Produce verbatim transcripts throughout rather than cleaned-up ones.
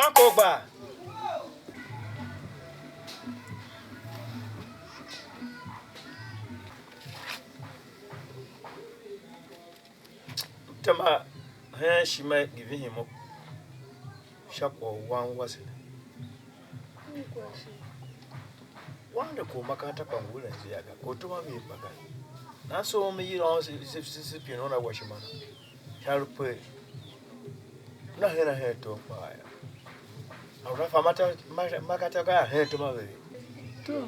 Uncle gba. Tema hen ishima ngi vihin mo sha kwagh u wan wase ne. Wan ne ko makaranta kpa ngu eren zia ga, ko tuma mi kpa ga. Nan so mi yila on se se se se pine una washima na. Sha lu pe. Una hen a hen tom kpaa yô. A una fa mata ma- makata ga a hen tom a ve. To,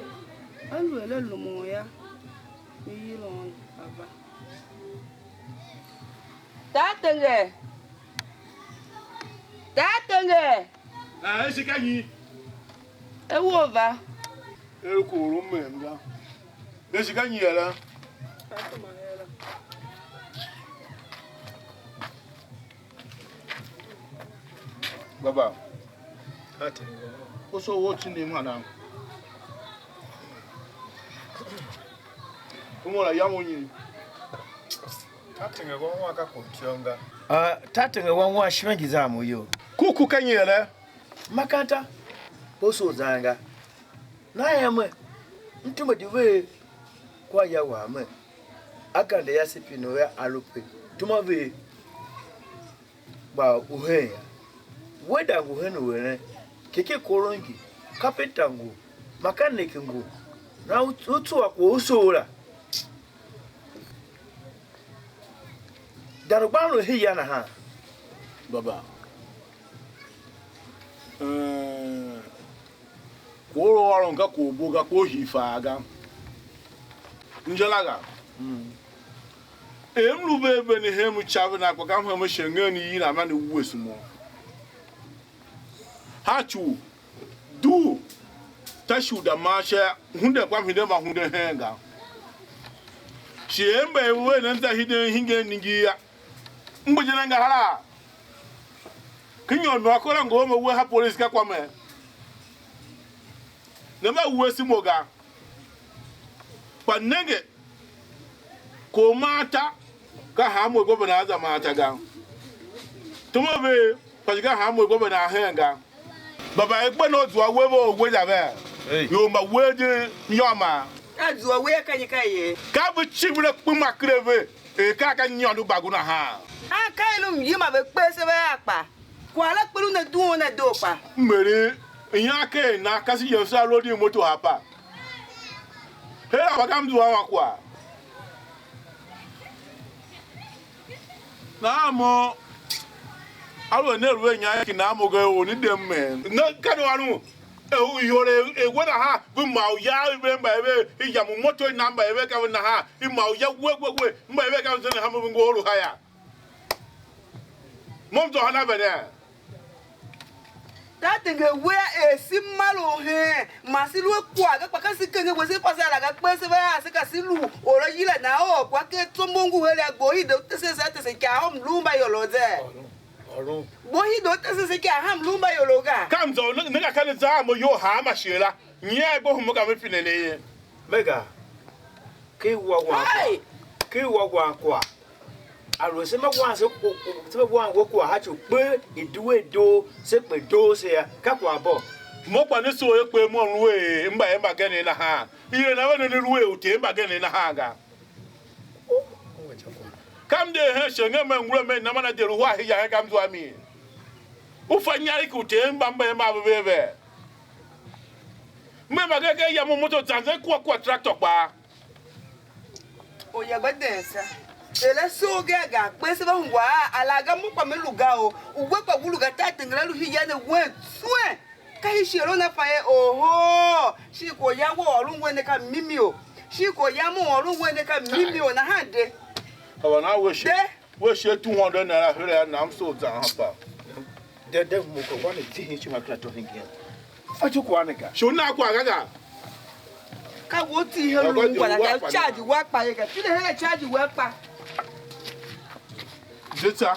aluer a lumun yô, me yila un a va. Taa Tenger. Taa Tenger. Ah, e shi ka nyi? E wo va. E ku uru mem ga. E shi ka nyi yala? Baba. Ati. Koso wo tindi mwana. Umo la yam unyi. Tatenge wan wan ka ku tyom ga. Ah, tatenge wan wan shima ngi za mo yo. Ku ku ka nyere. Makanta. Koso zanga. Na ya me. Mtuma di ve. Kwa ya wa me. Akande ya sipino ya alupe. Tuma ve. Kpa u hen yô, weda ngu hen u eren, keke korongi, kapenta ngu, makaniki ngu, na u, u tsua kwagh u soo la. Dan u gban lu hen ya nahan. Baba. Eh, Kwagh u ôron ka kwagh u bo ga, kwagh u hii faa ga. Inja la ga. Er m lu ve a veni hen ica ve na, kpa ka m hem shen ngeen i yila man i wuese mo. Ha ci u dugh, ta shi u da maa sha hunden kpa m hide ma hunden heen ga. Shi er m bee ve ne, m za hiden hingen ningir ya. M gbe je ne angahar a, ke nyôr môm akor a ngohol me uwe ha polisi ka kwame. Ne mba wuese mo ga. Kpa nenge, kor maa ta, ka hanmô gbe ve nan za maa ta ga. Tuma ve, kpa shi ka hanmô gbe ve nan heen ga. Baba, e gbe ne u zua uwe ve u we la vea? Hey. Ior mba uwe di nyôr maa? Ka zua uwe ka nyi ka ye? Ka ve civir akpuma ker a ve, er ka ka nyôndo bagu nahan. A ka i lu myima ve kpe se ve a kpa. Kwagh la kpe lu ne dughun a doo kpa. M eren ian ken nan, ka se yem se a load moto hapa. Her a wa ka m zua ma kwagh. Nahan mo, aluer ne lu a inya ki nan mo ga, or ne de m men. Ne ka ne ôron, e, u ior e, e we nahan, ve ma u ya i ve mba i ve, i yam u moto i nan mba i ve ka ve nahan, i ma u ya we, we, we, mba i ve ka ve zenden hanma ve ngohol u ha ya. Mo m zôhôn a vene. Tatenge wea er se mar u heen, man se lu a kwagh ga, kpa ka se kenge we se kwase a la ga, kpe se va a se, ka se lu or a yila nan a ôr kwagh ken tsombor ngu heregh a gbo hide u tesen se a tesen ikav a mlu mba iorov ze. Gbo hide u tesen se ikav a mlu mba iorov ga. Ka mzôr ne, ne ka ka ne za a mo iyol hanma shighe la. Nyi a gbe humu ka me pine ne ye? Me ga, ki wa wan kwagh, ki wa wan kwagh. A lu se ma wan se ku-, ku-, se ma wan we kwagh a ci u kpe i due doo, se kpe doo se ya, ka kwagh bô. Mo kpa ne soo ye kpe mo lu er mba er mbagenev nahan. I er na ve ne ne lu er uter mbagenev nahan ga. Ka m de hen shighe ngem me ngula me na man a de lu hua hia hen ka m zua mi. U fa inyaregh ki uter mba mba er mba ve ve ve. Me mba ge ke yam u moto zan zan kua kua tractor kpaa. Oya gba den sa. Ele soo ga ga kpe se va hungwa a, a la ga mo kpa me lu ga o. U we kpa u lu ga, Tatenge la lu hia ne wen tswen. Ka hii shi eren a fa ye, oho, shin kwagh u yan we ôron we ne ka mimi o. Shin kwagh u yan mo ôron we ne ka mimi o, nahan de. Kaba nan we shi, de. We shi two hundred naira here a nam so zan hapa. De, de, mo ko wan ti hin chuma kra to hin gen. Fa chu kwa ne ka. Shu na kwa ga ga. Ka wo ti he lu wala ga charge wa kpa ye ga. Ti de he charge wa kpa. Zeta.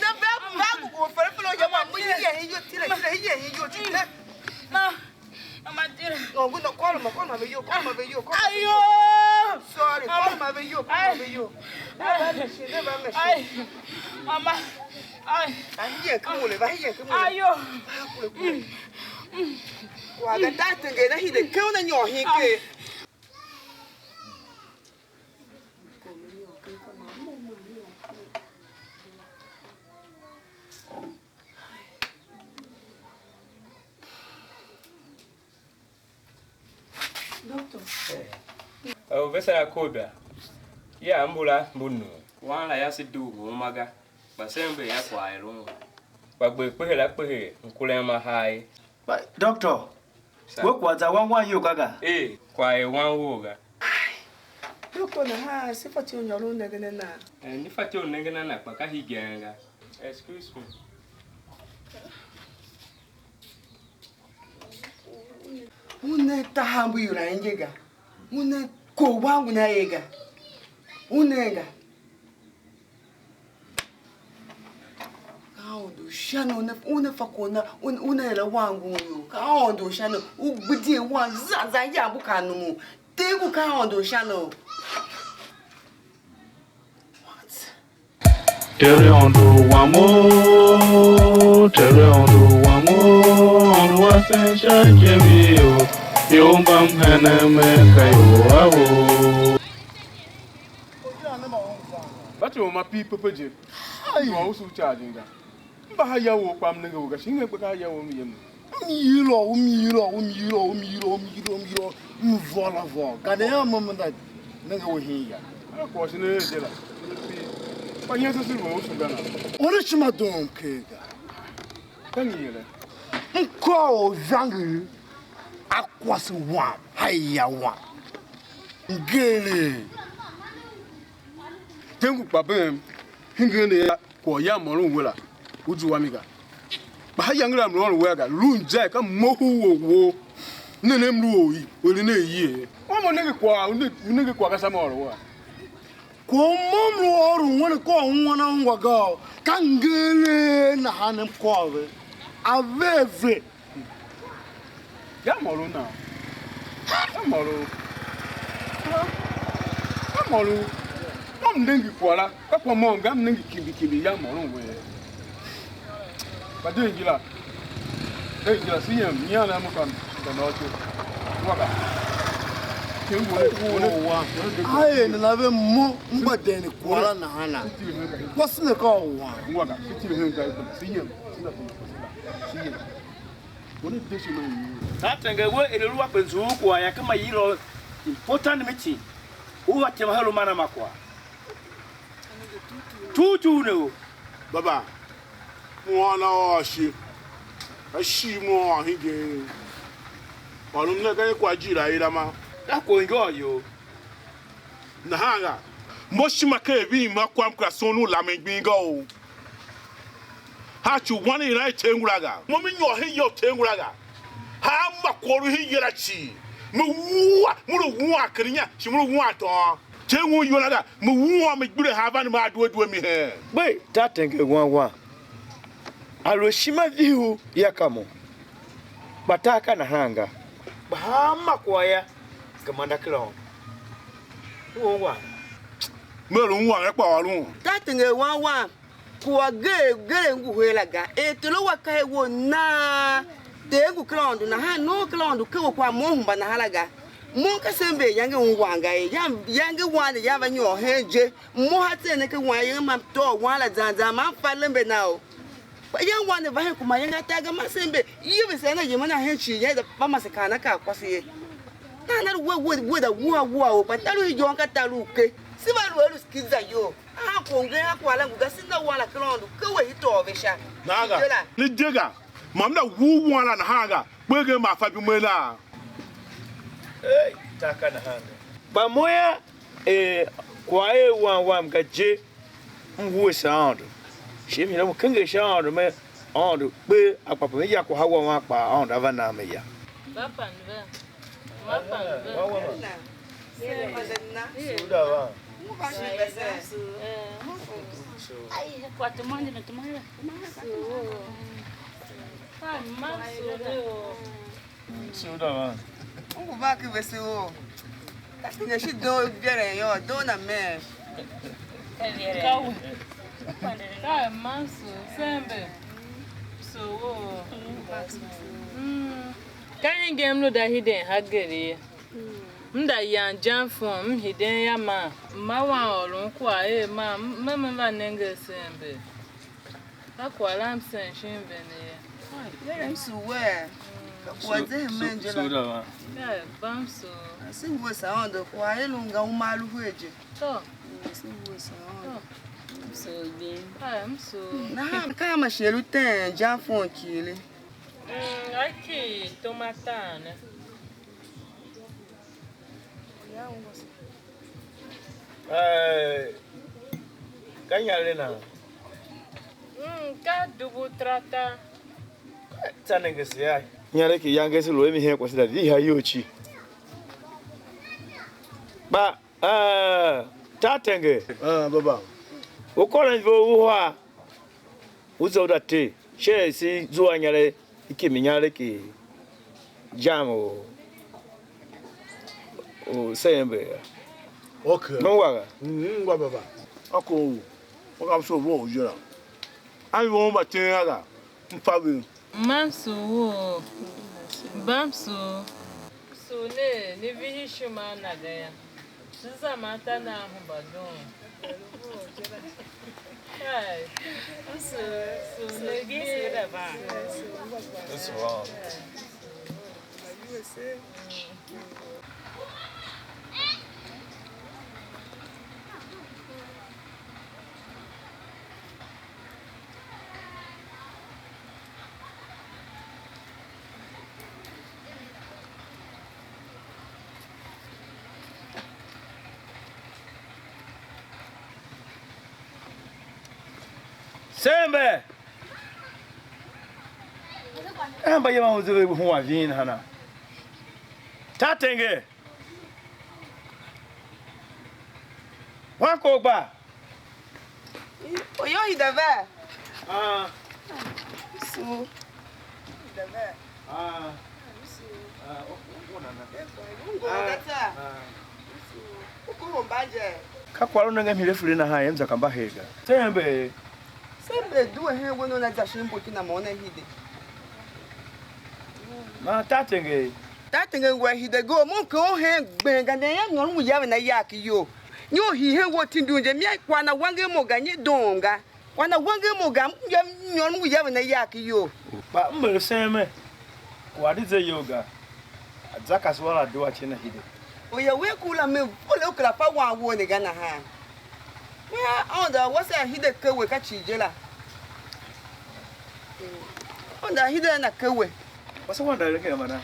Na ba ba gu gu fere fere ya ma mu ye hin yo tire tire ye hin yo tire. Ma, mama tire. No gu no kolo ma kolo ma ve yo kolo ma ve yo kolo. Ayo. Sorry, kolo ma ve yo kolo ma ve yo. Na ba me shi, na ba me shi. Ai. Mama. Ai. Ba ye ke mule, ba ye ke mule. Ayo. Kule kule. Kwa ga ta tenge na hide ke una nyo hin ke. U vese a kobya, ya mbula mbu nuu. Wan la yase dugh uma ga, kpa se mbe ya kwagh er un. Kpa gbe kpehe la kpehe mkurem ahai. Kpa, doctor, we kwagh za wan wan iyol ga ga? Ee, kwagh er wan wou ga. Doctor, nahan se fatyô u nyôr u nengen a nan? Eh, ni fatyô u nengen a na kpa ka hegen ga. Excuse me. Una tahav mbu ior a inje ga. Una kor wan ngun a er ga. Una enga. Ka Aôndo u sha ne una, una fa kwagh na, una, una er a wan ngun you. Ka Aôndo u sha ne u gbidye wan zan zan ya mbu ka numu. Te ngu ka Aôndo u sha ne u. What? Tere Aôndo wam o, Tere Aôndo wam o, Aôndo wasen sha ikyemi you, you mba m henen me ka you a ou. Bati u ma pi pepe je. Ai. Wa usu u charge nga. M va ha ya wou kpa m nenge we ga, shin nge kpe ka ha ya wou m yem ne. M yila u, m yila u, m yila u, m yila u, m yila u, m yila u, m vôr a vôr. Gadia mo me nda nenge we hin ya. A kwagh shin a er je la. Kpa nyen se se lu usu ga na? Ore ishima doo m ker ga. Ka nyi yere? M kôr u ivangeli a kwase wam, a ya wam. Ngere. Tem ngu kpa bem, hingen ne ya. Kwagh u yan môron we la, u zua mi ga. Kpa ayange la mlu ôron wea ga, lu inja ka mough u or wou. Ne ne mlu or i, u eren a iyegh. Mo mo nenge kwagh, u ne, u nenge kwagh ka sha môron wea? Kwagh u mo mlu ôron we ne, ka u ungwan a ungwa ga, ka ngeren nahan m kôr ve. A ve ve. Ya môr u nan? Ya môr u? Ya môr u? Mo m nenge kwagh la, ka kwagh môm ga, m nenge kimbi kimbi, ya môr u we. Kpa de ngila, de ngila, se yem, nyian a mo ka m za nôô ityou. Wa ga. Ke u ne, u ne, u ne de. A er nana ve mo, m gba deen kwagh la nahana? Kwase ne ka u wan. Wa ga, se tile hen ga, se yem, se na, se yem. Una de ishima i. Tatenge we, er a lu a pe zughul kwagh yô, ka ma yila u important meeting u va tema her u man a ma kwagh. Tugh tugh ne u. Baba, mo ôôn a ôô shi. A shi mo ôôn hingen. Ôron ne ka ye kwagh jir a yila ma. Ka kwagh ngôôr you. Nahan ga, mo shima ken ving ma kwam kera son u lamen gbing ga o. Ha ci u wan i na i tengura ga. Mo mi nyôr hen ya u tengura ga. Ha ma kwagh u hen yila cii. Me wua, mo lu wuan ken inya, shi mo lu wuan tôôn. Teng u yila ga, me wuan me gbire ha vande me a due due mi heen. Gbe, ta tenge wan wan. A lu ishima vihi u ya ka mo. Kpa tar ka nahan ga. Kpa hanma kwagh yô, gema nda kera un. U ungwan. Me lu ungwan ga kpa ôron. Tatenge wan wam, kwagh gee gee ngu her la ga. Er Ter u a kahe wou naa, Ter ngu kera Aôndo nahan, nongo kera Aôndo ke we kwagh mo hemba nahan la ga. Mo ka se mber iyange ungwan ga ye. Yan-, iyange wan ne yan va nyôr hen je. Mo ha tsen ne ke wan iyange ma m tôô wan la zan zan, ma m fa lembe na o. Kpa yan wan ne va hen kuma iyange atar ga, ma se mbe, yevese ana yemen a hen cii yan, va mase kaan akaa kwase ye. Nahan a lu we, we, we da wua wua o, kpa tar u igyon ka tar u ke. Se va lu a lu skiza iyol. A han kwagh u ngeen a kwagh la ngu ga, se na wan la ken Aôndo, ke we i tôô ve sha. Nahan ga, ne je ga, ma m na wua wan la nahan ga, kpe gen ma fa bi mo la. Ei, ta ka nahan ga. Kpa mo yô, Er kwagh er wan wam ga je, m wuese Aôndo. Shi m hide m kenger sha Aôndo, me Aôndo kpe a kpa pe me ya kwagh a wan wam kpaa, Aôndo a va na me ya. Va pan ve. Va pan ve. Suda va. Eh. Ai, kwa tumande na tumande. Ka ma suda. Suda va. Ungu va ki vese o. Ka tine shi doo veren yô, doo na mesh. Ka we. Ka manso, sembe. So wo. Mm. Ka hingir m lu da hiden hageri ye. M da yan jan fon, m hiden ya man. M ma wan ôron kwagh er man, m, me, me va nenge a sembe. Ka kwagh la m sen shin vene ye. Yere m su wer. Ka kwagh ze hemen je la. Suda va. Ka bam so. Asi wuese Aôndo kwagh i lu nga uma lu her je. To. Asi wuese Aôndo. Ka m so. Nahan ka ma shi lu ten jan fon kile. Mm, aki toma taan ne. Eh, ka inyaregh na? Mm, ka dubu tarata. Tsa nenge se a. Inyaregh ki yange se lu a mi hen kwase da vihi a iyol cii. Kpa, eh, Tatenge. Ah, baba. U kôron ive uhar. U za u da te, sha er se zua inyaregh, i kimi inyaregh ki jam u, u se ember ga. Okay. Me ungwa ga? Mm, m ungwa baba. A ko u, u ka m soo vough je la. A iwon mba teen a ga, m fa ve. Mam soo woo, bam soo. Soo ne, ne vihi ishima a na ga yô. Shi za man ta nan hemba doon. Kai. Soo ne gbe. That's wrong. Sembe! Eh, mba yemen u ze ve hua ving nahana? Tatenge! Wan ko gba? Oyo hide ve. Ah. Su. Hide ve. Ah. Su. Ah, o, o, o, nana. E kwa, u ngoro ga ta. Ah. Su. U kohol mban je. Ka kwagh u nenge m hire file nahan, yem za ka mba hee ga. Tembe. Sembe due hen we, una za shin mbo ki na mo una hide. Ma Tatenge. Tatenge ngu a hide go, mo ke o hen gben ga, ne ya nyôr mu yaven na yak iyol. Nyi u hii hen we u tindun je, mi a kwagh na wanger mo ga, nyi doon ga. Kwagh na wanger mo ga, m ya nyôr mu yaven na yak iyol. Kpa m er sen me, kwagh di ze iyol ga. A za kasua la dua cin a hide. Oya we ku la me vole u kera fa wan wou ne ga nahan. Wea Aôndo a wase a hide ke we ka cii je la. Aôndo a hide a na ke we. Wase wanda eren ken mana?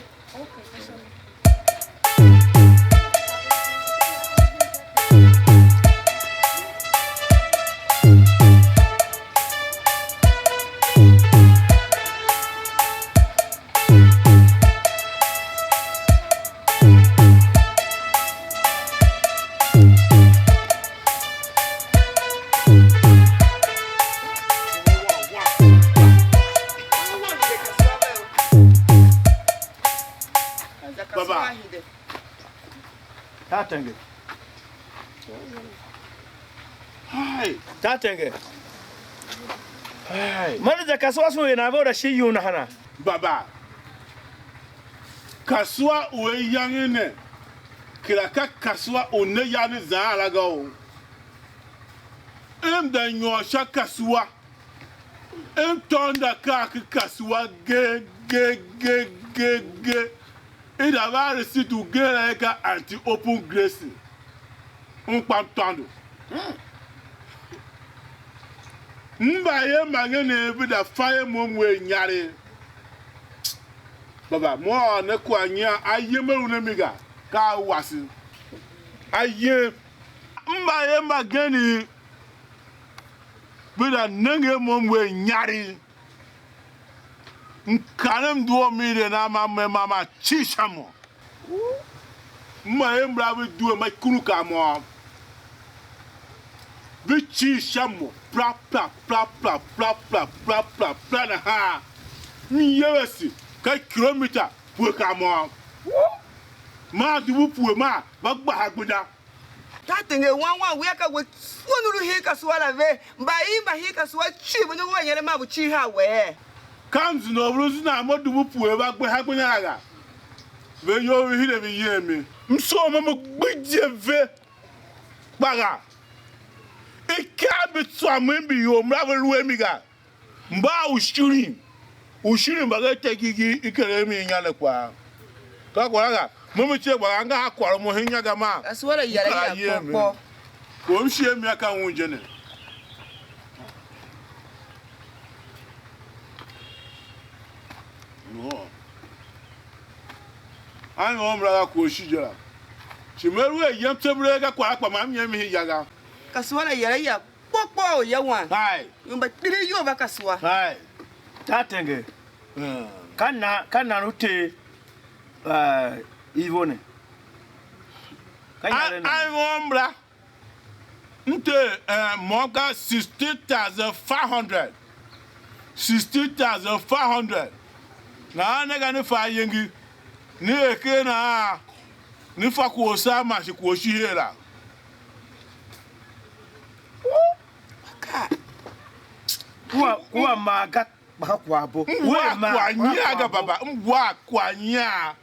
Baba. Tatenge. Hai. Tatenge. Hai. Manager, kasua sun er nan ve u da shi iyol nahana? Baba. Kasua u a yange ne, kera ka kasua u ne ya ne zaan la ga o. M da nyôr sha kasua. M tôndo akaa ken kasua ge, ge, ge, ge, ge. I da va receipt ugen la, er ka anti open grazing. Un kpa m tôndo. M va ye mangen a ve da fa er mo m wer inyaregh. Baba, mo ôr ne kwagh nyian, ayem a lu ne mi ga, ka a wase. Ayem. Mbayev mbagenev ve da nenge a mo, m wer inyaregh. M karen mdughum i eren a ma, me ma, ma cir sha mo. M ma er mbala ve due ma ikunu ka môm. Ve cir sha mo, pra, pra, pra, pra, pra, pra, pra, pra, pra nahan. M yevese ka kilomita pue ka môm. Maa dubu pue maa, va gbaha gbenda. Tatenge, wan wan wea ka we, we u lu hen kasua la ve, mba i mba hen kasua cii ve ne ua nyere ma ve cii haa wee? Ka mzin u lu zina mo dubu pue va gbe ha gbenda la ga, ve iyol ve hide ve yem mi. M soo mo me gbidye ve kpagha. Ikaa mbi tsômon mbi ior mra ve lu a mi ga. Mba u shirin, u shirin mba ve te gigi i keren mi inya ne kpaa. Ka kwagh la ga, mo me cie kwagh anga a kwar mo hen inya ga maa. Kasua la yara kera ya yem mi. Kpokpo. Ko m shie mi a ka un je ne. No. An yô, m la ga ko shi je la. Shi me lu er yem tsember ga kwagh kpa ma m yem mi ya ga. Kasua la yara ya kpokpo ya wan. Hai. Yum ba kpiri yo va kasua. Hai. Tatenge. Mm. Ka na, ka nan u te, eh, ivo ne? Ka nyare na. An yô, m la. M te, eh, mo ga sixteen thousand five hundred. Sixteen thousand five hundred. Nahan ne ga ne fa ayengi, ne er ker nahan, ne fa kwagh u saa man shi kwagh u shi her la. Ka. Kua, kua ma ga. Kpa ka kwagh bo. M wa kwagh nyian ga, baba, m wa kwagh nyian.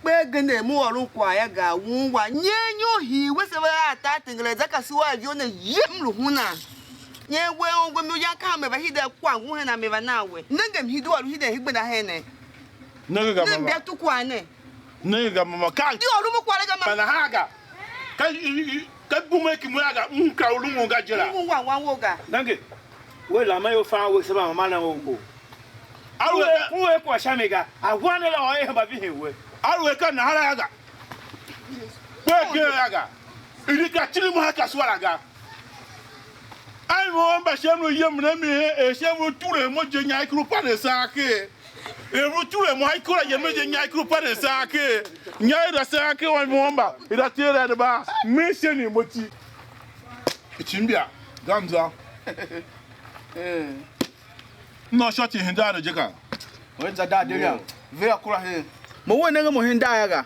Kpe agendi mo ôron kwagh ya ga, wun wa nyen nyo hii wese va a tar tengera za kasua a ivor ne yem lu huna. Nyen we ongo mi uyan ka me va hide kwa ngu hen a me va nan we. Nenge mhidi wa lu hide hi gbenda hen ne. Nenge ga, ne mama. Mbia tu kwagh ne. Nenge ga, mama. Ka di ôron mo kwagh ne ga, mama. Mana ha ga. Ka i, i, i, ka bume ki mo ya ga, m ka u lu mo ga je la. Ngu wan wan wo ga. Nange, we lamen ior fan we se mba mama na ongo. Aluer ka, u er kwagh sha mi ga, a wan ne la ôr er hemba vihin we. Aluer ka nahan la ya ga, kpe ken ya ga, i di ka tindi mo ha kasua la ga. Ai mo mba shem lu yem ne mi he, er shem lu ture mo je nya i kuru pa ne sa ke. Er lu ture mo ha i kura yem ne je nya i kuru pa ne sa ke. Nya i da sa ke wa mo mba, i da tere ne ba, mi she ni mo ti. Ichimbia, gamza. Eh. M nôô short i hindar ne je ka? Wen za daa de ya. Ve akura he. Mo we nenge mo hindar ya ga.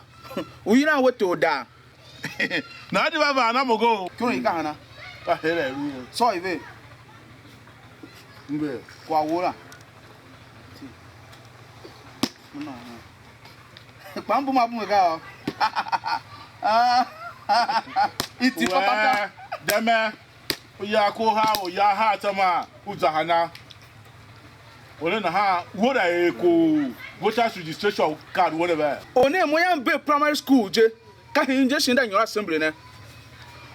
U yilan we tor daa. Na di va van a mo go. Kyo i ka hana? Ka here lu ye. So i ve. Mbe. Kwa wo la. Ti. Mo na ha. Kpa m buma buma ga o. Ah. Iti patata. Deme. U ya ko ha, u ya ha ta ma, u za hana? Ore nahan, wo da er ko voters registration card wo ne ve? One mo yan be primary school je, ka hin je shin da nyôr assembly ne.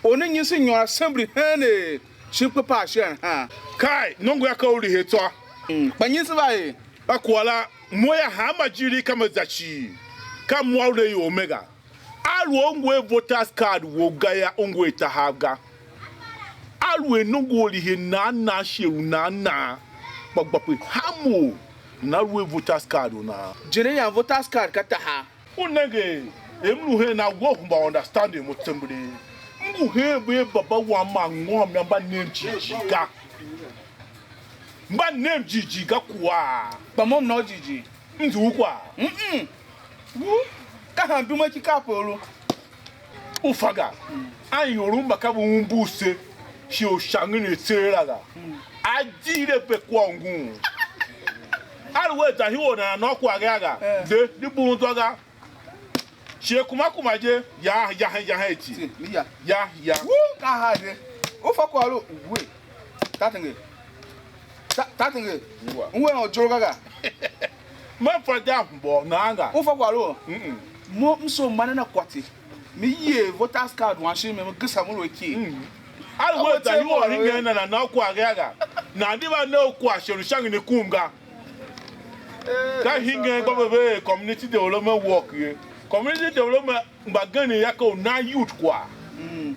One nyi se nyôr assembly hen ne, shin kpe pa ashe ha. Kai, nongo ya ka u li he tsô. Mm, kpa nyi se va er? Ba kwagh la, mo ya hanma ijir i ka me za cii, ka mo a u le ior me ga. A lu u ngu a voters card wou ga yô, u ngu a tahav ga. A lu a nongo u li he nan nan shighe u nan nan, kpa gba pe hamo, nana lu a voters card u nan. Jere yan voters card ka tahav. U nenge, er m lu hen a we u hemba understanding mo tsembelee. M ngu hen ve baba wam man ngôm yô, mba nem jighjigh ga. Mba nem jighjigh ga kwagh. Kpa mo m nôô jighjigh. M nzughul kwagh. Mm-mm. Wu, ka han duma ki kape u lu. U fa ga. A ior mba ka ve umbur se, shi u shangen a tseegh la ga. A di le pe kwagh u ngun. A lu a za hii u nana nôô kwagh ga ga. Eh. De, di bugh zwa ga. Shighe kuma kuma je, ya, ya, ya, ya, iti. Si, mi ya. Ya, ya. Wu, ka ha je. U fa kwagh lu, we. Tatenge. Ta-, tatenge. Ngwa. Ngue na ujoro gaga. Me fa da mbo nanga. U fa kwagh lu? Mm-mm. Mo m so mane na kwati. Mi ye voters card wan shi me, me gisa mo lu ki. Mm. Al we ta yu ori nge na na na kwagh ga ga. Na di ba ne u kwagh shelu shangi ne kum ga. Ka hingen gba ve ve community development work ye. Community development mbagenev ya ka u nan youth kwagh. Mm.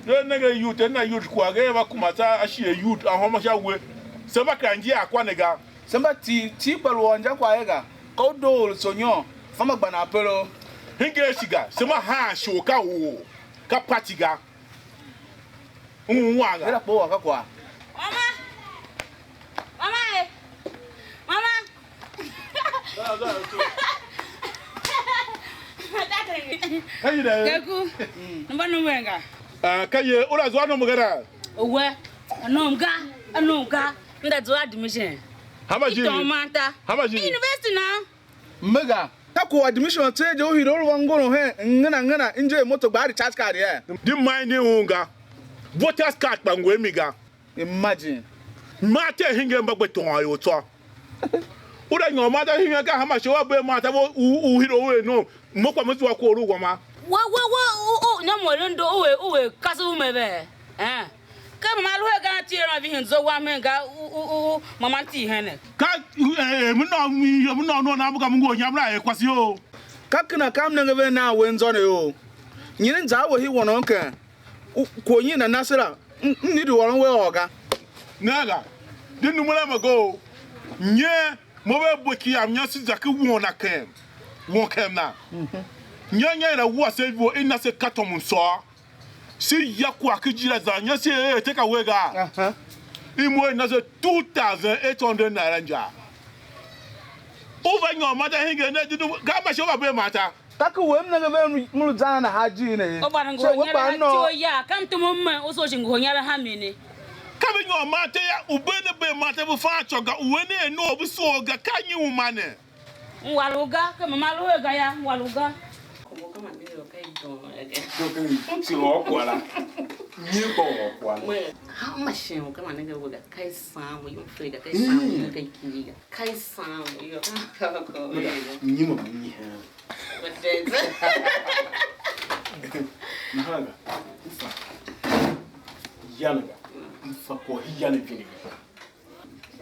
Ve nenge youth, a na youth kwagh, ve va kuma sa a shighe youth a hômon sha we. Se mba kera njiir kwa ne ga. Se mba tii, tii kpa lu ôr injakwagh ye ga. Ka u doo u lu tsô nyôr, fa ma gba nan pere u. Hingir shi ga, se mba haan shighe ka u, ka party ga. U wan ga. Ve la kpo wô ka kwagh. Mama! Mama e! Mama! Ka yi da ye. Keku, number no wenga. Ah, ka ye, u la zua nom ga da? Owe, a nom ga, a nom ga. M da zua admission. How much you? Itom manta. How much you? University now. Mega. Ka ku admission tse je u hide u lu wa ngôron hen ngena ngena, inje moto gba a recharge card ye. Di mind un ga. Voters card kpa ngu a mi ga. Imagine. Ma te hingir mba gbe tôôn ior tsô. U da nyôr ma ta hingir ka hanma shi wa bee ma ta vo u, u hide u er nom. Mo kpa me zua kor u wama. Wa, wa, wa, u, u, ne mo eren do, u er, u er kase u me ve. Eh. Ke mama lu he gan ti eren vihin zo wam hen ga, u, u, u, u, mama ti hene. Ka, eh, eh, me nô, me nô, nô, na, me ka me ngu nyam la, eh, kwase yo. Ka kena ka m nenge ve nan we nzô ne yo. Nyi ne za we hi wonon ken? U, kwagh nyi nana se la, m, m nyi di ôron we ôr ga. Ne ga, di numera ma go, nye, mo ve bo ki yam nya si za ki won a kem, won kem na. Nya nya ina wua se vo, ina se katom msôr. Si ya kwagh ki jira zan nya si er te ka we ga. Aha. I mo ina se two thousand eight hundred naira nja. U va nyôr ma da hingir ne, di nu, ga ma shi u va bee ma ta. Ka ki we m nenge ve m lu zan nahan ijir ne ye. Oba ngo so we kpa nyara nô. Tio ya, kam tum me, o so shi ngo nyara ha mi ne. Ka ve nyôr ma te ya, u bee ne bee ma te bu fan tsô ga, u we ne no bu so ga, ka nyi u ma ne? M wa lu ga, ke mama lu he ga ya, m wa lu ga. Kobo kama ne yo ka i don ege. Do ke si o kwala. Nyi ko o kwala. Mwe, ha ma shin u kama ne ga we ga, ka i sam, yo fe ga, ka i sam, yo ka i ki ga. Ka i sam, yo ka ko. Mega, nyi mo nyi ha. Nahan ga, m fa. Yan ga, m fa ko hi yan vini ga.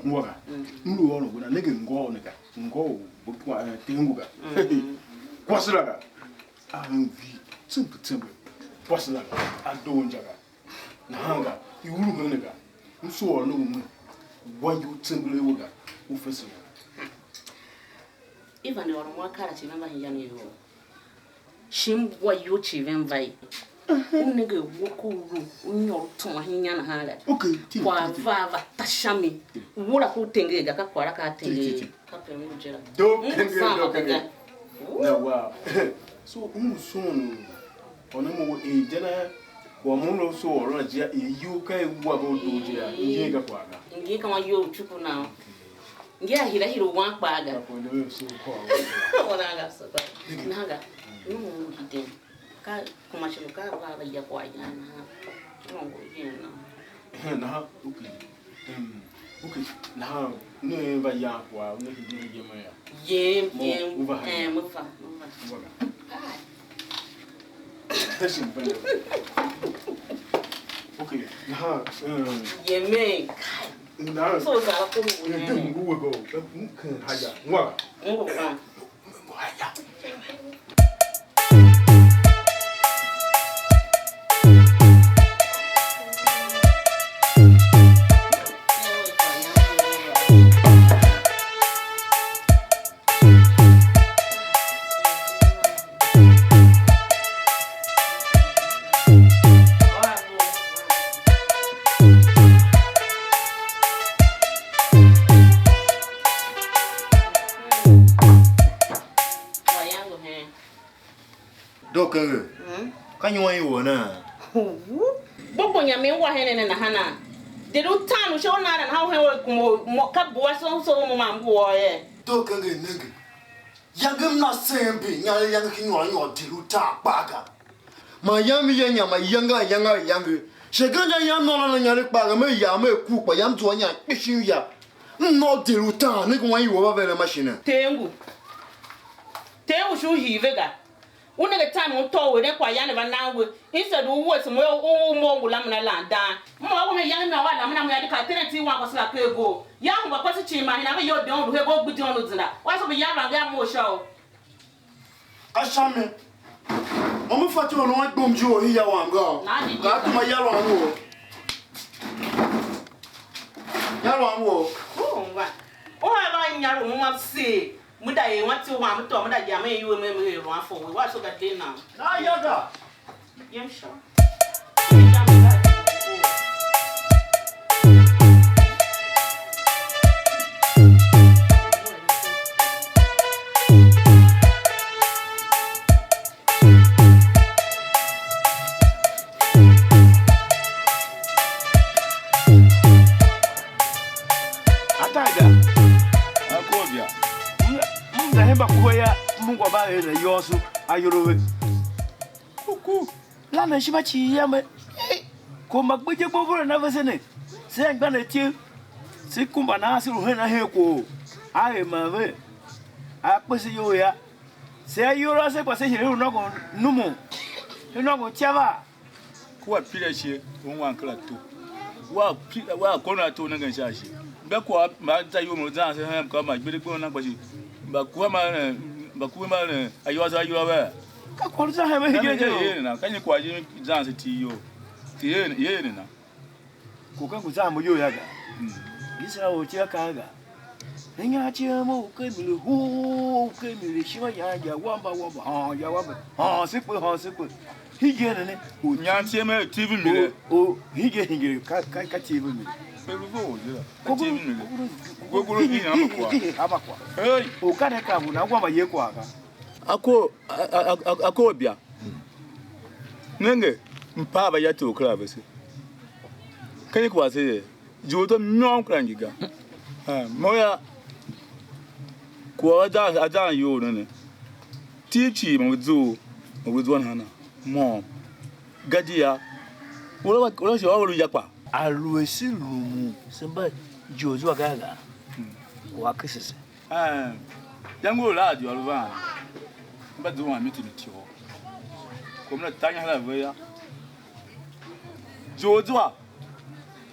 M wa ga, m lu ôron we na nenge ngôu ne ga, ngôu bu twa, eh, tengu ga. Kwase la ga, a vi tsembe tsembe. Kwase la ga, a doo inja ga. Nahan ga, i uru hene ga, m soo ôron u me, wa iyol tsember a we ga, u fese ga. I vande ôron mo akaa la, shi me mba hingyan iyol. Shi m wa iyol cii ve mva ye. U nenge a woko u lu, u nyôr u tuma hen inya nahan la. Okay, ti, kwagh ti, ti. Va, va ta sha mi. Wura ku tenger ga, ka kwagh la ka tenger. Ti, ti, ti. Kape m lu je la. Do m kenger, do kenger. Na wa. So, u ngu soo u ôron mo we, eh, je na, kwagh mo m lu soo ôron je, eh, iyol ka i wa ve u doo je ya. Ngi ka kwagh ga. Ngi ka ma iyol u cuku na. Ngi a hira hira u wan kpaa ga. Ka kwagh ne ve soo kwagh. Wana ga so kwagh. Na ga. Nu mu hiden. Ka kuma shi lu ka va va ya kwagh yan nahan. Mo ngu yen na. Ehe, nahan, okay. Em, okay, nahan, ne va yan kwagh, ne hide ne yem a ya. Yem, mo, yem, u va ha eh, ya. Mo fa, mo fa. U va ga. Ai. Tashi mfanya. Okay, nahan, em, yeme, kai. Nahan. So za la ko mu ne. Ngu we go. Ngu kan ha ya. Ngwa. Ngu kan. Doo kenger. Mm. Ka nyi wan i woo naa? Wu? Gbogbo nyam i wa hen ne nahana? De lu tan u sha u nan nahan u hen we kum u mo, ka bua so so mo man ngu woo ye. Doo kenger nenge. Yange m na sen mbi, inyar yange ki nyôr nyôr de lu tan kpaa ga. Man yam ya nyam a yange a yange a yange. Shighe ken yam nô na inyar kpaa ga, me ya me ku kpa yam zua inyar kpishi ya. M nô de lu tan, nenge wan i woo va veren ma shina. Te ngu. Te ngu shu hii ve ga. U nenge time u tôô u eren kwaghyan ne va nan we, instead u wuese mo u, u mo ngu lamen a lan dang. M ôr we hen iyange i mi a ua lamen a mo yô, di kar teren iti i wankwase la ker goo. Yan hemba kwase cii man hina ve iyol de un lu he goo gbidi un lu zenda. Wa so bu yan vange a mough sha u. Ka sha mi. Ma me fatyô u ne wan gbom ijir u hii ya wam ga. Nani? Ga tuma ya wam wo. Ya wam wo. U ungwa. U ha va nyar u ma se. Muda er wan ti wan, mu tôô muda jam er iwer me, me er wan fo we. Wa so ga de nan. Na ya ga. Yem sha. Ataida. Akobia. M na hemba kuwe ya, m ungwa ba er na yôôso ayol a ve. Kuku. La na ishima cii yam. Ei. Ko ma gbe je gbo vore na vese ne. Se anmgbianev tyev. Se kumba nahan se lu hen a hen kwagh. A er man ve. A kpe se iyol ya. Se ayol ase kpa se hire u nôngo numun. Se nôngo ityava. Kua pira ishe, un wan kera to. Wa pi-, wa kona to nengen sha ishe. Mbe kwagh ma za iyol mo zan se hen ka ma gbede gbon na kpa shi. Mba kuwa ma ne, mba kuwa ma ne, ayol ase ayol a ve. Ka kwagh za hen ve hige je. Ye ne na, ka nyi kwagh je zan se ti yo. Ti ye ne, ye ne na. Ku ka ngu zan mo iyol ya ga. Iserael ortya kaa ga. Inya cii mo u ken mi lu huu, u ken mi lu ishima yan ya wamba wamba, hôôn ya wamba, hôôn se kpe, hôôn se kpe. Hige ne ne. U nyan tiem er T V mile. O, o, hige hingir ka, ka, ka T V mile. Pe lu vo o je la. Ka T V mile. Gogoro di na ma kwa. Ama kwa. Hey. O ka ne ka ngu na wamba ye kwa ga. Ako, a, a, a, a, Akobia. Nenge, mpaa va ya tor kera vese. Ka nyi kwagh se ye? Jugh tom nyôôm kera ngi ga. Ha, mo ya, kwagh a zan, a zan iyol ne ne. Tiv cii ma ve zough, ma ve zua nahan a môm. Gadia, u la, u la shi ôr ve lu ya kpa. A lu a se rumun, se mba Josua gaa gaa? Kwagh a kese se. Eh, yangu u la a diôr van, mba zuan mi tindi ityô. Kom na ta inyaha la ve ya. Josua,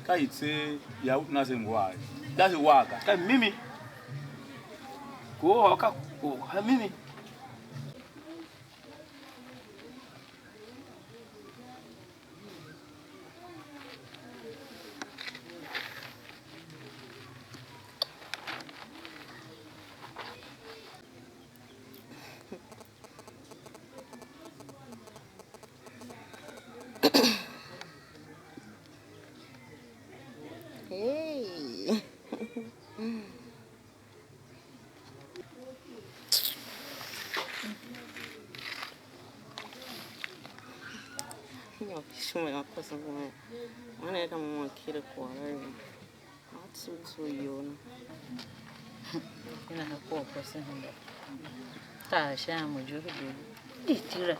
ka i tser ya u na se ngwa, da se wa ga. Ka mimi. Ko u ôr ka u ha mimi. Hey. Nyôr kishima yô, kwase ngu hen. Man er ka mo man kile kwagh la ye. Ma tsughul tsughul iyol na. Kile ha kwagh kwase hemba. Taa sha mo je u doo. Di tira.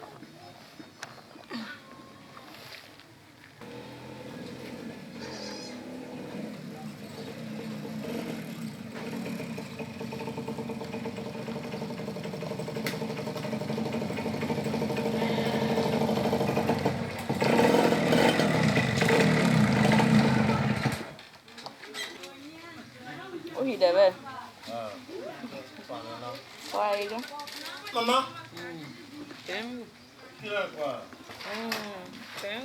U hide ve? Kwagh a i ga. Mama. Mm. Tem. Kila kwagh. Mm. Tem.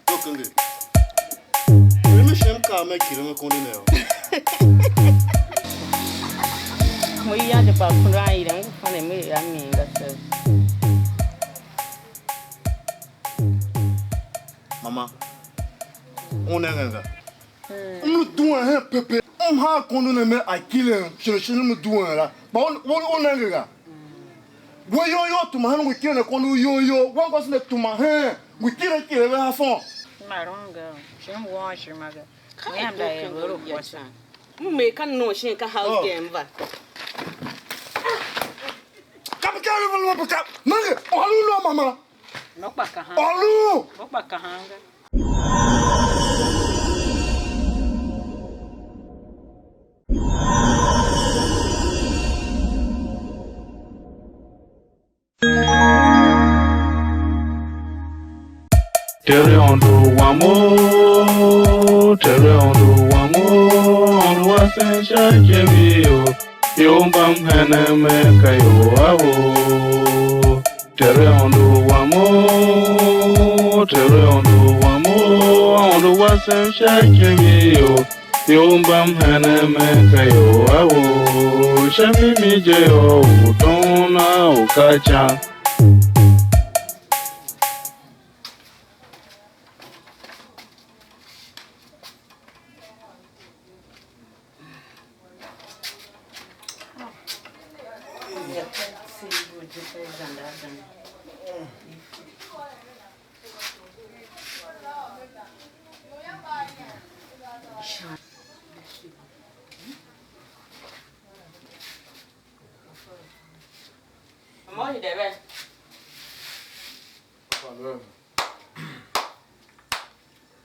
Dokenge. Ere me shem kaa me kire me kondo ne yô. Mo yande pa kunda ira ngu fane me ya mi nga se. Mama, u nengen ga. M lu duen hen pepe. M haa kondo ne me a kilen shighe shighe m lu duen la. Kpa u, u, u nenge ga. We iyol you tuma hen ngu kilen kondo u iyol you. Wan kwase ne tuma hen ngu kilen kilen ve ha fôn. Kparom ga, shi m wôôn ishima ga. Kai, m da er ve lu kwase. M er ka noon shin ka house girl m va. Ka pe ka lu lu pe ka. Mange, ôr u lu mama. Mo kpa kahan. Ôr u. Mo kpa kahan ga. Tere Ondo wam o, Tere Ondo wam o, Ondo wasen sha ikev you, you mbam henen me ka you a ou. Tere Ondo wam o, Tere Ondo wam o, Ondo wasen sha ikev you, you mbam henen me ka you a ou, sha mimi je you u tom na u ka ican.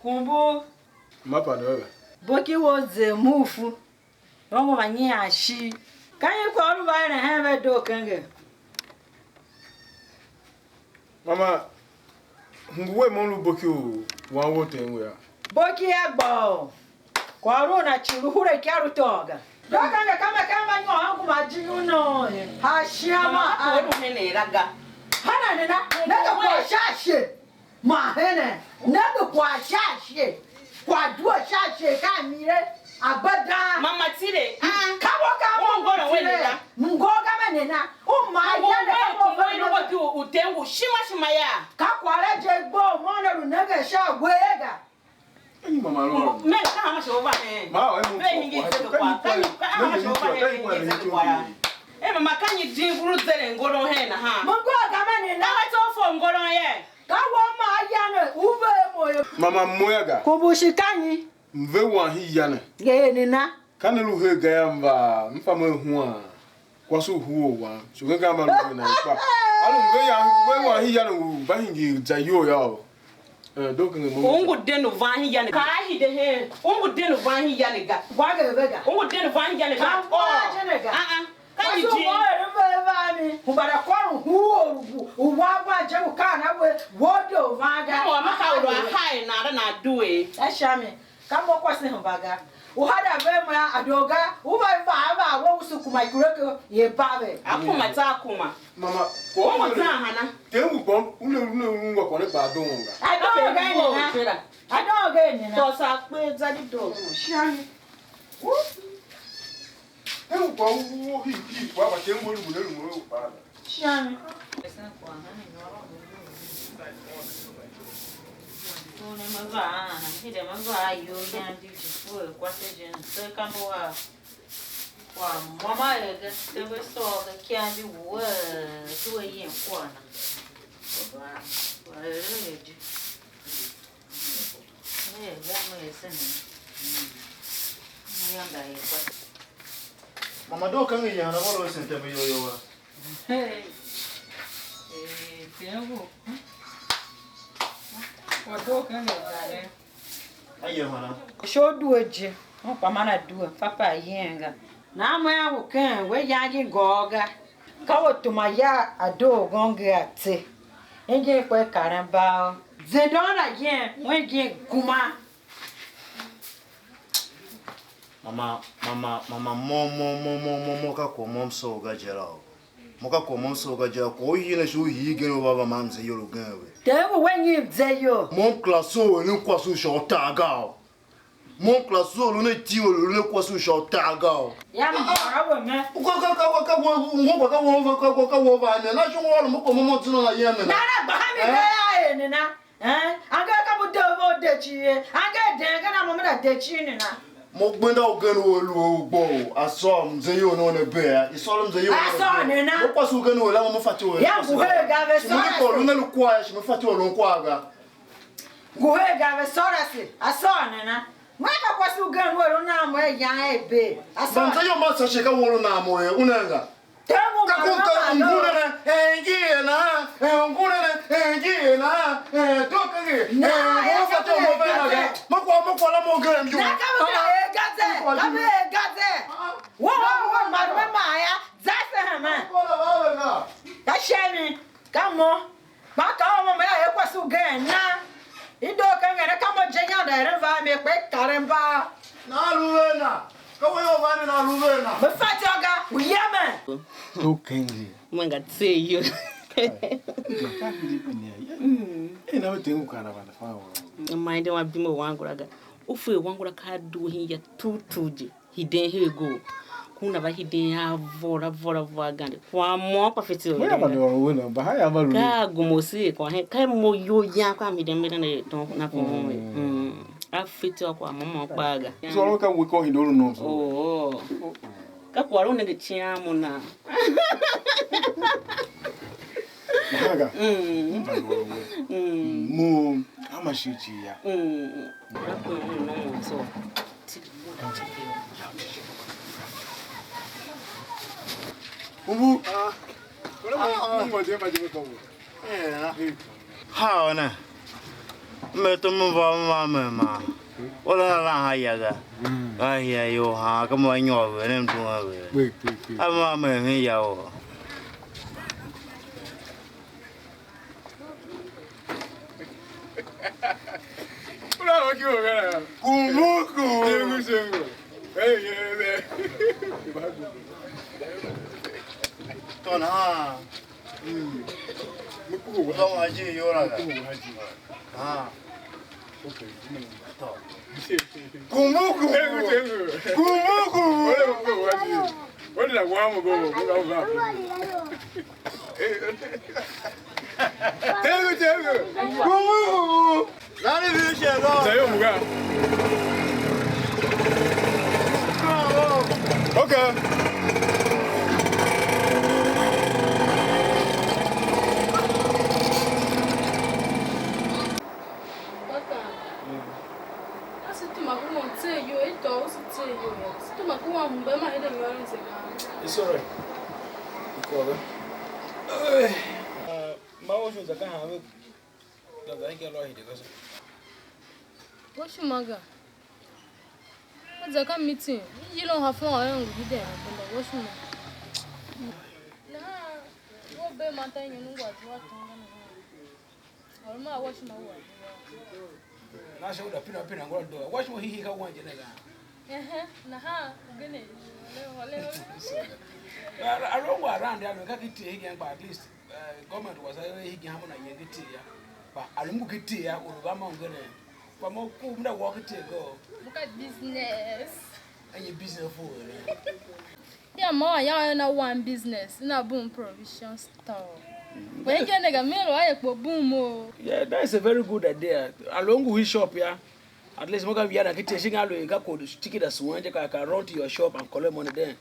Kumbu. Ma pande ve. Boki wo ze mufu. Ongo ma nyian shi. Ka nyi kwagh u lu va eren hen ve doo kenger? Mama, hungwa we mo m lu boki u wan wou tem ngu yô. Boki a gbôghom. Kwagh u lu una cii lu hure ikyaru tôô ga. Yô, ka nge ka me ka ma nyôr a kuma jijingi u noon ye. Ha shima. Mama, ha. Ko lu henen la ga. Hana ne na, ne ka kwagh sha ashe. Ma hene, ne ngu kwagh sha ashe, kwagh due sha ashe ka a mire, a gba dang. Mama Tire, ah, ka wo ka mo ngoro we ne la. Mngo ga me ne na. U ma ya ne ka mo ngoro we ne. U te ngu shima shima ya. Ka kwagh la je gbo mo ne lu nenge sha we ga. Ai, mama lo. Me ka hama sho va he. Ma, ai, mo. Ve hingi se kwa. Ka hama sho va he, hingi se kwa. Eh, mama, ka nyi din guru zere ngoro he na ha. Mo ngoro ga me ne na. Ka wa to fo ngoro ye. Ka wo ma ya ne, u ve mo ye. Mama mo ya ga. Kumbu shi ka nyi? M ve wan hi ya ne. Ye ne na. Ka ne lu he ga yô, m va, m fa mo huan. Kwase u huu u wan. Shi nge gamba lu ve na ikpa. A lu ve ya, ve wan hi ya ne u va hingir za iyol yô. Eh, doo kenge mo. U ngu den u van hi ya ne. Ka a hide hen. U ngu den u van hi ya ne ga. Wa ve ve ga. U ngu den u van hi ya ne ga. Ka wa je ne ga. Ah, ah. Ka nyi jin? Mo eren ve va mi, u mbara kôron huu u, u wa gwa je u kaan a we, wo de u van ga. Mo ma ka u lu a hai na ra na due. A sha mi, ka mo kwase hemba ga. U hada ve mo a doo ga, u va va va we u su kuma ikureke ye ba ve. A kuma tsa a kuma. Mama, ko mo tsa hana. Te u gbom, u ne u ne u ngwa kwane ba don ga. A don ga ni na. A don ga ni na. To sa kpe za di do. Sha mi. Hem kwagh u u hii hii kwagh mba tem ngu lu ne lu mo u kpaa ga. Shan. Ese kwagh hen nyôron u lu. Tune ma va a, hide ma va a iyol yam di ji fu er kwase je ne. Se ka mbu a kwagh môm a er ga, se ve sôr ga, ikyaa mbi wuee, due yen kwagh na. Kwagh eren er je. Mama doo kenge yan a vôr u esen tembe iyol you a? Hey. Eh, tem ngu. Kwa doo kenge gare. Aye hana. Sho due je, un kpa man a due, papa yen ga. Nan mo ya ngu ken, we yange ngôô ga. Ka we tuma ya a doo gonge a tse. Engin kpa karen bao. Zendon a yen, wen gin kuma. Mama, mama, mama, mo, mo, mo, mo, mo, ka kwagh mo m soo ga je la o. Mo ka kwagh mo m soo ga je la. Kwagh u hii ne shi u hii gen u va va ma mze iyol ugen ve. Te ngu we nyi mze iyol? Mo m kera soo eren kwase u sha utar ga o. Mo m kera soo eren iti u eren kwase u sha utar ga o. Ya m bôr a we me. Ka, ka, ka, ka, ka, wo, wo, ka, ka, wo, ka, ka, ka, wo va ne. Na shi wo ôron mo kwagh mo mo zina na yem ne na. Na na gba ha mi ga ya er ne na. Eh? Ange ka mo de vo de cii ye. Ange den ga na mo me da de cii ne na. Mo gbenda ugen u a lu a ugbo u a sôr mze iyol ne una bee a. I sôr mze iyol ne una bee. A sôr ne na. Mo kwase ugen u a la mo, mo fatyô u a. Ya ngu he ga ve. Shi mo sôr di kôr lu ne lu kwagh, shi mo fatyô u lun kwagh ga. Ngu her ga ve sôr ase, a sôr nana? Mo ka kwase ugen u eren u nan mo a yan a i bee. A sôr. Ban za yô, ma sa shi ka won u nan mo er, u nan ga. Tem u ka ma ku ka ma ngu ne ne, eh, ngi er nahan, eh, ngu ne ne, eh, ngi er nahan, eh, do ka ngi, eh, na mo ya fa ka to mo ve na ga. Mo kwa, mo kwa la mo nge mju. Na ka ve er ga ze, ka ve er ga ze. Wo wo wo ma ma ya, za se ha ma. Ka shemi, ka mo. Kpa ka u mo me la er kwase ugen na, i doo kenger ne, ka mo je inyanda eren va a mi, kpa i karen mba. Na lu ve na, ka we yô, va mi na lu ve na. Me fatyô ga, u yemen. U kenger. Mo nga tse iyol. Ka hiri pine ya. Mm. E na we tem u kara vande fa wa. Mma ende wa bimo wangura ga. U fe wangura ka due hin ya tu tu je. Hiden her go. Ku na va hiden a vôr, a vôr, a vôr a gande. Kwagh môm kpa fiti u hiden. Mo ya ba doo we na, ba ha ya ba lu. Ka gumosi kwa hen, ka mo yo yan kwa m hiden meren ne ton na ko mo. Mm. A fiti o kwagh môm môm kpa ga. So ka we ko hiden lu nom so. Oh. Ka kwagh u nenge cian mo na. Mahaga. Mm. Mm. Mo ama shi ci ya. Mm. Ubu. Ah. Ora mo mo je ma je ko. Eh. Ha ona. Me to mo va ma me ma. Ora la ha ya ga. Mm. Ka hia yo ha ka mo nyô ve ne mtu ve. Kpe, kpe, kpe. A ma me hin ya o. Kumuku. Sengu, sengu. Hey, yeah, yeah. Tona. Mm. Mukuhu wa. Tona ji yora ga. Mukuhu wa ji. Ah. Okay. Tona. Kumuku. Sengu, sengu. Kumuku. Ole mukuhu wa ji. Ole na wa mo go, mo ga ga. Tegu, tegu. Kumu. Nani vi shego? Tayo muga. Okay. Papa, a si tuma ku wan tse iyol, i tôô u si tse iyol yô. Si tuma ku wan hembe ma hide nyôron se ga. It's all right. You call them. Hey. Uh, my ocean is a kind of, the, the, the, Washima ga. A za ka meeting. I yila u ha fôn ôron ngu hiden, a kenda Washima. Nahan, wo bee man ta nyon ungwa zua tonga nahan. Or ma Washima wa. Na sha u da pina pina ngula do. Washima hihi ka wan je ne ga. Ehe, nahan, ugene. Ole, ole, ole. So, a, a lo ngwa around ya lo ka ki te hegen, but at least, eh, government was a hegen hamuna yenge te ya. But a lo ngu ki te ya, u lu va ma ungene. Kpa mo ku m da wôô ken ga. Mo ka business. Anyi business fu ere? Ya mo a ya na one business, na boom provision store. When ke nega me lo aye kpo boom o. Yeah, that is a very good idea. A lo ngu his shop ya. At least mo ka via na kiti shinga lo ka ko ticket as one je ka, ka run to your shop and collect money then.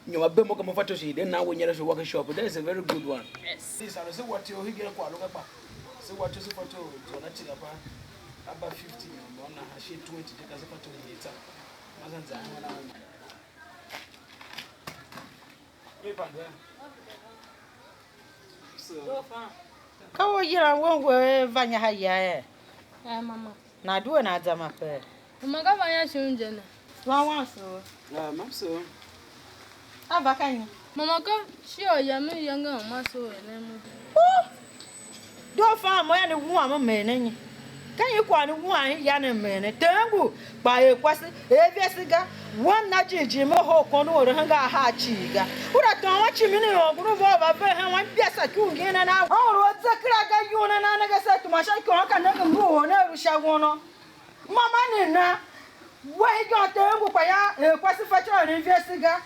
Nyom a be mo ka mo fato shi, then now when you work shop, that is a very good one. Yes. This I say what you get kwa lo ka pa. Say what you say fato, so na tiga pa. About fifty nyom, na ha shi twenty, take as fato ni ta. Mazan za na. Me pa ga. So. Ka u yilan we ngu a va nya ha ya e? Eh, mama. Na due na za ma pe? Mama ka va nya shon je ne. Wa wan so. Ah, mam so. A va ka nyi? Mama ka shi a ya me ya nga ma so ne mo. Oh! Do fa mo ya ne wuan mo me ne nyi? Ka nyi kwagh ne wuan ya ne me ne? Te ngu, kpa er kwase, er vese ga. Wen na jighjigh me hoo kon u eren hen ga ahar cii ga. Ura tôôn a cimin i ôngo u va va ver hen wan biasa ki u ngin a na. A or u a ze kera ga iyol a na nenge se tuma sha ikôôn ka nenge mbu u ne a lu sha wono. Mama ne na. We hegen te ngu kpa ya er kwase fatyô u eren vese ga.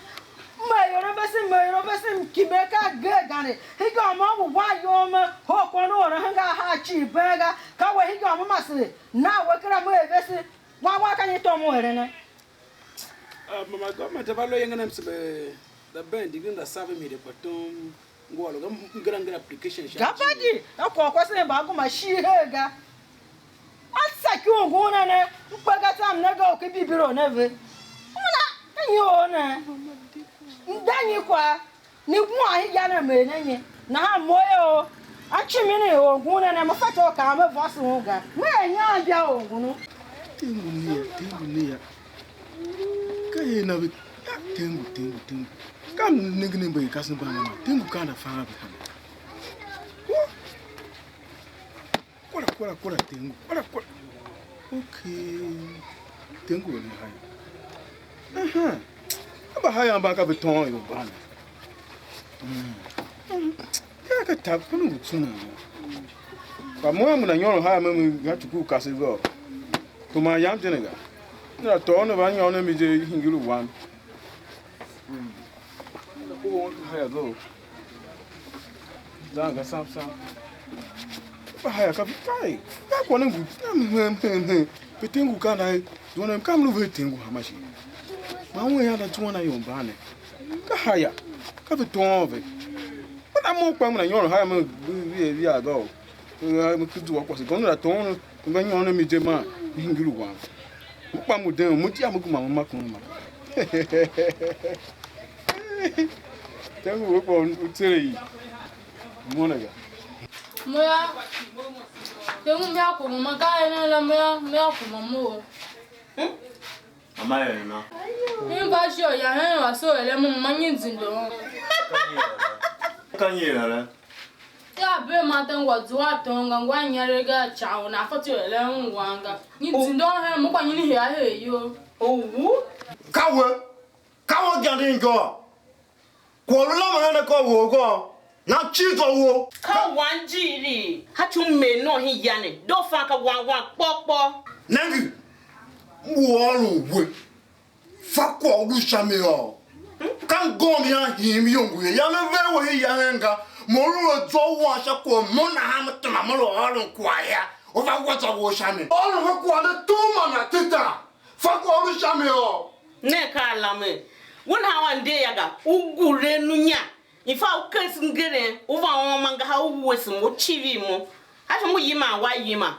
Me ior vese, me ior vese, m kime ka agee gande. Hegen mo ngu wan iyol me hoo kon u eren hen ga ahar cii bee ga. Ka we hegen mo mase na we kera me er vese. Wan wan ka nyi tom u eren ne? Uh, mama, government ava lo yengen msebe da ben degree da seven mi de kpatom ngwa lo ngera ngera application sha. Gabadi, a kwagh kwase ne mba goma shi he ga. A tsa ki u ngun ne ne, m kpe ga tsam ne ga u ki bibiro ne ve. Una, ka nyi or ne? M da nyi kwagh? Ni wuan ya ne mer ne nyi? Nahan mo ye o, a cimi ni or ngun ne ne, mo fatyô u kaa me vôso un ga. Me er nyian bia or ngun u. Tem ngu ne ya, tem ngu ne ya. Ka er na ve, ya, tem ngu, tem ngu, tem ngu. Ka m nenge ne mbe kasen mba ma, tem ngu ka na fa ve kama. Wo! Kura, kura, kura, tem ngu, kura, kura. Okay. Tem ngu ne hai. Aha. Aba hai amba ka ve ton yo ban. Mm. Ya ka tap kunu ngu tsuna. Kpa mo a mo na nyôron haa me, me nga tuku u kasev ga. Tuma yam je ne ga. Ne la tôô ne va nyôr ne mi je hingir u wam. Mm. Ko won ka haya ga. Zan ga sam sam. Ka haya ka kai. Ka kwagh ne ngu. Hem, hem, hem, hem. Pe tem ngu ka na. Zuan ne kam lu ve tem ngu hama shi. Ma un ya na zuan na yom ba ne. Ka haya. Ka ve tôô ve. Kpa mo kpa mo na nyôron haya me via via ga. Me ki zua kwase gôndola tom, me va nyôr ne mi je man, me hingir u wam. Me kpa mo den, mo dia mo kuma mo ma kun ma. Tem ngu we kpa u tsere i. Mo ne ga. Mo ya, tem ngu mi a kuma ma, ka ene la mo ya, mi a kuma mo. Mama ya na. Mi va shi u ya hen wase u eren mo, ma nyi zindon. Ka nyi la? Tia bee ma te ngwa zua a tom ga, ngwa nyeregh a ican u nan fatyô u eren ungwan ga. Nyi zindon hen mo, kpa nyi ne hia her iyol? Owu? Ka we, ka we gande ngô. Kwagh u lamen nen akaa wou gô, nan cir zwa wou. Ka wan jighilii, ha ci u m er nôô hen ya ne, doo fan ka wan wan kpôr kpôr. Nenge, m ngu ôron we, fa kwagh u lu sha mi yô. Ka ngôm yan him iyongo ye, ya ne ver we hen ya hen ga, mo lu a zwa wan sha kwagh mo nahan me tema me lu ôron kwagh ya, u va wa zwa wou sha mi. Ôron ve kwagh ne tum man ateta, fa kwagh u lu sha mi yô. Ne ka a lamen. We nahan wa nder ya ga, u gure nu nya. In fact, u kese ngeren, u va ôôn angahar u wuese mo, u civir mo. A shi mo yiman wa yiman.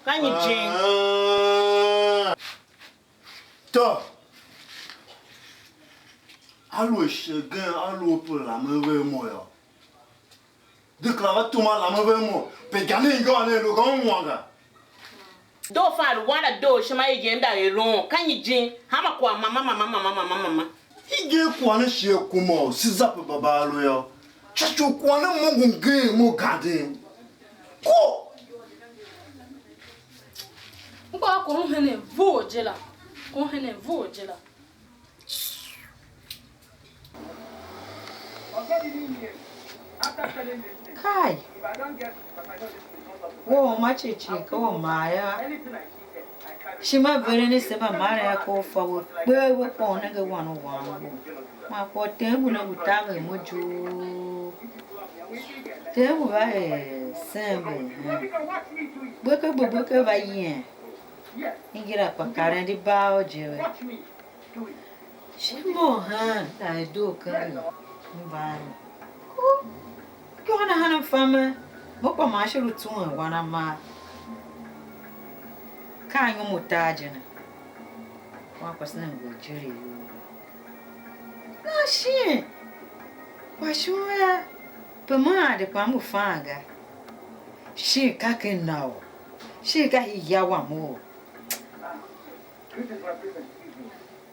Ka nyi jin? Ah. Tô, aluer shighe gen a lu a pe lamen ve a mo yô, de kera va tuma lamen ve a mo, pe ganen ngô ne lu ga ungwan ga. Doo fa lu wan a doo ishima i yem da er loon, ka nyi jin? Hanma kwagh mama, mama, mama, mama, mama. Hingen kwagh ne shighe kuma u se za pe baba a lu yô, sha ci u kwagh ne mo ngu ngeen mo ganden. Ko! M kpa a kom henen vough je la, kom henen vough je la. Kai, we u ma cii cii ka u maa yô, ishima veren i se mba maren a ko u fa we kpee we kpa u nenge wan u wan we. Man kwagh u tem ngu ne ngu taver mo ijoo. Tem ngu va er sembe hen. Gbeke gbe gbeke va yien. Ingira kpa karen di baa u je ve. Shi mo hen da i doo ken mi, m va a mi. Ku, ikôr nahan m fa me, mo kpa man shi lu tsuen wan a mar. Ka anyom utar je ne, wan kwase ne ngu ijir iyol. Na shin, kwashon yô, pe me ande kpa m ngu fan ga. Shin ka ken na u, shin ka hii ya wam u.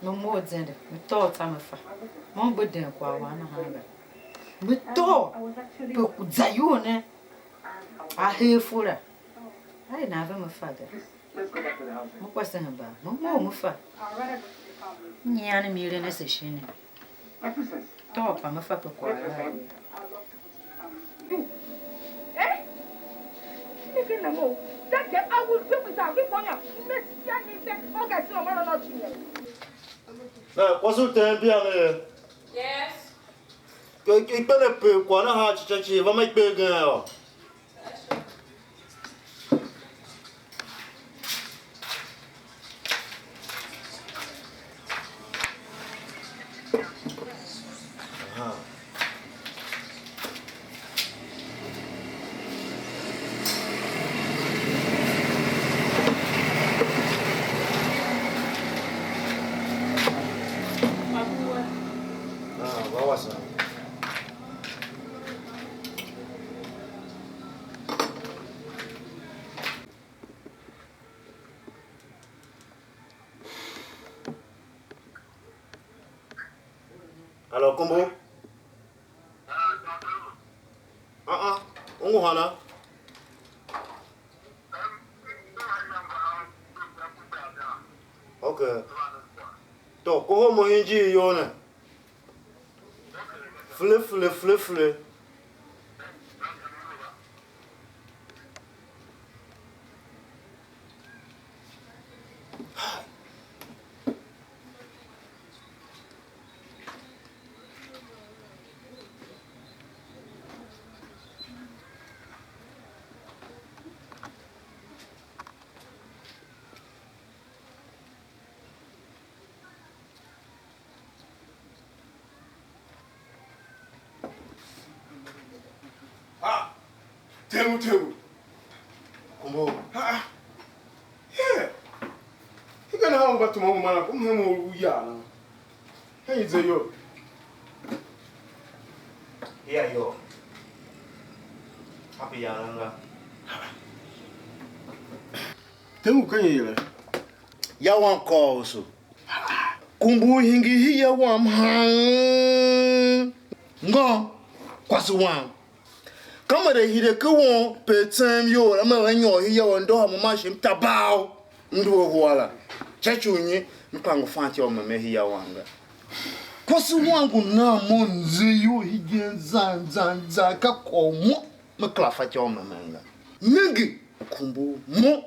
Me mough zende, me tôô tsô me fa. Mo m gbe den kwagh wam nahan ga. Me tôô, pe ku za iyol ne a hee fura. Ai, nan ve me fa ga. Me kwase hemba, me mough me fa. Nyian mi i eren ase shin ne. Tôô kpa me fa pe kwagh la a ye. Eh? Shin ken a mo? That girl, I will do with her. Which one? Miss Yanni said, okay, so I'm not touching you. Na, kwase u tem bia ne. Yes. Ke, ke, ikpe ne pe kwagh nahan cica cii, va ma ikpe gen yô. Alo, Kumbu? Uh-uh. U ngu hana? Ok. To, kohol mo hen ijiir you ne. Fele, fele, fele, fele. Ha! Temu, temu. Kumbo. Ha! Yeah! Hika na hao mba tuma mu mana, kum hemu u ya na. Hey, ze yo. Iya yo. Happy ya nga. Temu ka yele. Ya wan kôr usu. Kumbu u hingir hia wam han. Ngô, kwase wam. Ka me de hide ken won pe tsem iyol la, me va nyôr hia wam, ndôhô mo man shi m ta bau, m due hua la. Sha ci u nyi? M kpa ngu fan ityô u memen hia wam ga. Kwase wam ngu nan mo mze iyol hegen zan zan zan, ka kôr mo me kera fatyô u memen ga. Nenge, Kumbu, mo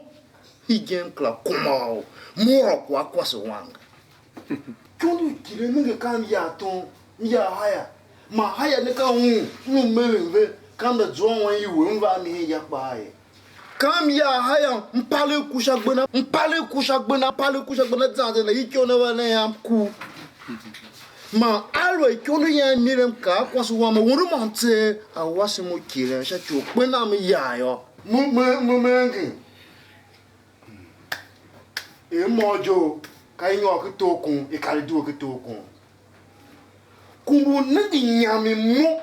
hegen m kera kuma u m ôr kwagh a kwase wam ga. Ikondo i Kilen, nenge ka m ya tom, m ya haya. Man haya ne ka un, m lu meren ve, ka m za zua wan iwer, m va a mi hen ya kpaa ye. Ka m ya haya, m paren ku sha gbenda, m paren ku sha gbenda, m paren ku sha gbenda, zan zan na ikyon ne va ne yam ku. Man aluer ikondo yam i mile, m kaa a kwase wam, me wundu man tseegh, a wase mo Kilen sha ci u kpen a m ya yô. Mo, mo, mo, mo engem. Er m ôr je u ka i nyôr ken tor kon, i kar i due ken tor kon. Kumbu u nenge inyam i mo,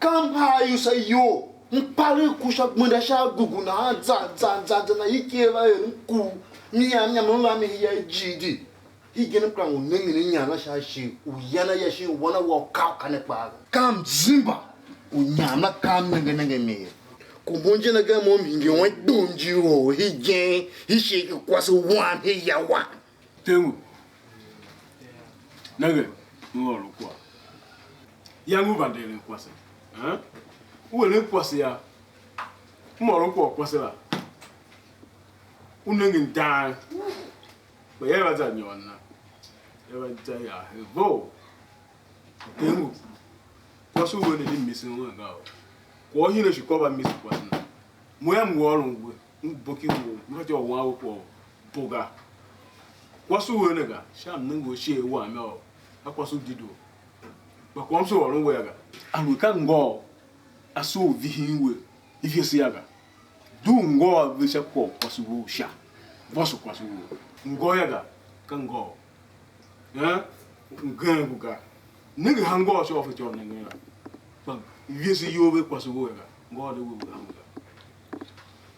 ka m haa iusa iyol, m paren ku sha gbenda sha agugu nahan zan zan zan zan, na iker va er m ku, m nyam nyam m va mi hia i jighjigh. Hegen m kera ngu nengen inyam la sha ashe u yan aya shin wan a wa u kav ka ne kpaa ga. Ka m zimba u nyam la, ka m nenge nenge mi ye. Kumbun je na ga mo m hingir wan dum ji u hegen, hi shi ki kwase wam hi ya wam. Temu. Nenge, m ôron kwagh. Yange u vande eren kwase. Eh? U eren kwase ya. M ôron kwagh u kwase la. U nenge mdaan. Kpa ya va za nyôr na. Ya va za ya he vough. Tem u kwase u eren ne di misen wen ga o. Kwagh u hine shi kwagh va misen kwase na. Mo yam ngu ôron we, m boki wou, m fatyô u wan we kwagh u bo ga. Kwase u eren ne ga, sha mnenge u shighe wam yô, ka kwase u dedoo. Kpa kwagh m se ôron we ya ga. A lu ka ngôô, a soo u vihin we iviese ya ga. Dugh ngôô ve sha kwagh u kwase wou sha. Vôso kwase wou. Ngôô ya ga, ka ngôô. Eh? Mgen ngu ga. Nenge ha ngôô sha u fatyô u nengen la. Kpa iviese iyol ve kwase wou ya ga. Ngôô de we u han ga.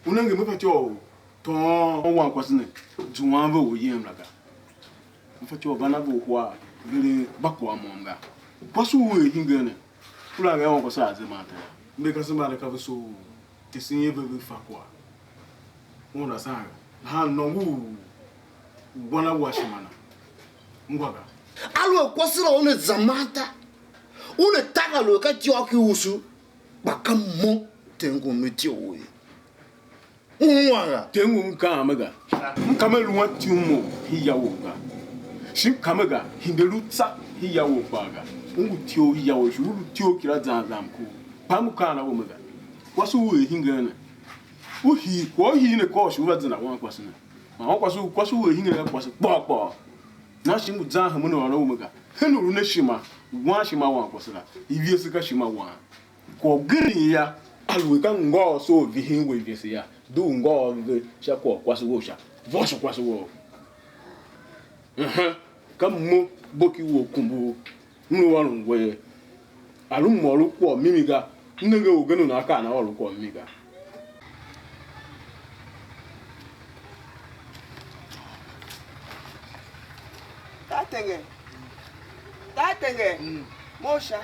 U nenge me fatyô u tôôn wankwase ne, zuan ve u yem la ga. Me fatyô u van a ve uhar, veren mba kôr môm ga. Kwase u er hingen ne, kura angev wankwase a ze man tera. Mbe ka se mba ne ka ve soo u tesen ye ve, ve fa kwagh. Una san ga. Nahan nôngo u wan a wa shima na, ungwa ga. Aluer kwase la una zamanta, una taver lu ka ityô ki usu, kpa ka mo Ter ngu me ityough we. U ungwa ga. Ter ngu m kaan me ga. M ka me lu a ityum mo hia wou ga. Shi m ka me ga, hide lu tsa hia wou kpaa ga. U ngu ityough hia wou, shi u lu ityough kira zan zan mkur. Kpa m kaan a we me ga. Kwase u er hingen ne. U hii, kwagh u hii ne kôr shi u va zenda wankwase ne. Man wankwase u, kwase u er hingen ne ka kwase kpôr kpôr. Nan shi ngu zan hemen u ôron u me ga. Hen u lu ne shima, wan shima wankwase la. Iviese ka shima wan. Kwagh ugen ya, aluer ka ngôô soo u vihin we iviese ya, dugh ngôô ve sha kwagh u kwase wou sha, vôso kwase wou. Ehen, ka mo boki wou Kumbu u, m lu ôron we ye. a lu mô lu kwagh mimi ga. M nenge orgen u nan kaa nan ôr lu kwagh mimi ga. Tatenge. Tatenge. Mm. Mosha.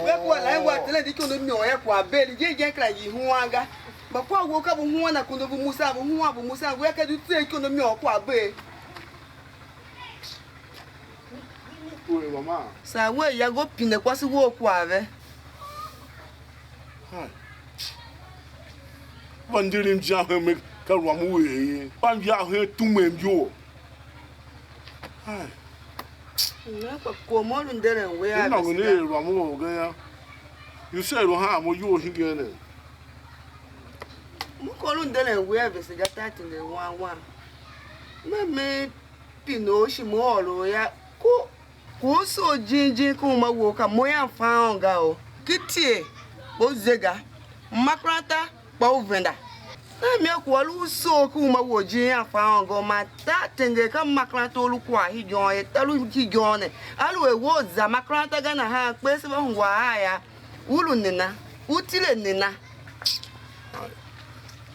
Ve kua la wa tele di kondo mio ya kwa beli je je kra yi huan ga. Ba kwa wo ka bu huan na kondo bu musa bu huan bu musa we ka du tse kondo mio kwa be. Ue mama. Sa we ya go pine kwase wo kwa ve. Hai. Mba ndilim jan hen me ka ruam u er ye. Mba mbia hen tumem iyol. Hai. Na kpa kom u lu nderen we a. Nôngo ne er ruam u orgen yô. You say lu haan mo iyol hingen ne. Mo ko lu nderen we a vese ga tatenge wan wan. Me me pine u shi mo ôr u ya. Ku Ku u soo jing jing ken uma wou ka mo yam fa ôn ga o. Ki tie, kpa u ze ga. Makeranta, kpa u venda. Ka mi a ku a lu u soo ken uma wou jing yam fa ôn ga o, man tatenger ka makeranta u lu kwagh higyon ye, a lu higyon ne. Aluer we u za makeranta ga nahan, kper se va hungwa a ya. U lu nena? U tile nena?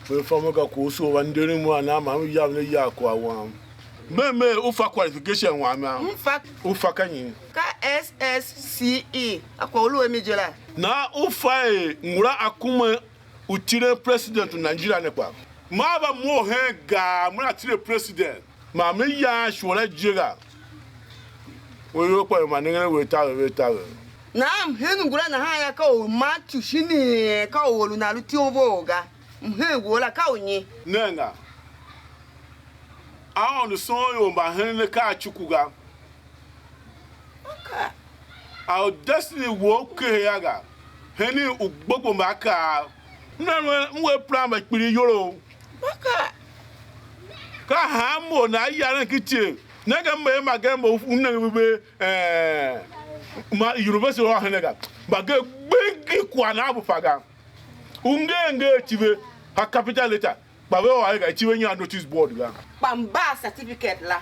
Me fa me ka ku u soo va nderen mu a nan, man m yav ne ya kwagh wam. Me me u fa qualification wam yam? M fa. U fa ka nyi? Ka S S C E, a kwagh u lu a mi je la. Na u fa er ngula a kuma u tilen president u Nigeria ne kpa? Ma va mough hen gaa, me la tile president. Man me yan shighe la je ga. We ior kpa ma nengen a we taver ve taver. Nahan m hen ngula nahan ya ka u Matthew shinii ka u or u nan lu ityough vough ga. M hen wou la ka u nyi? Nenga. Aôndo soon ior mba henen akaa a cuku ga. Okay. A u destiny wou kehe ya ga. Henen u gbogbo mba akaa. M na lu m we plan mba kpiligh iyolough. Baka. Ka hanmô na yaren ki tye. Nenge mbe ma gen mbo u nenge be be eh ma university wa hene ga. Ba ge gbingi kwa na bu fa ga. U nge nge chive ha capital letter. Kpa ve wa ga chive nya notice board ga. Kpa mba certificate la.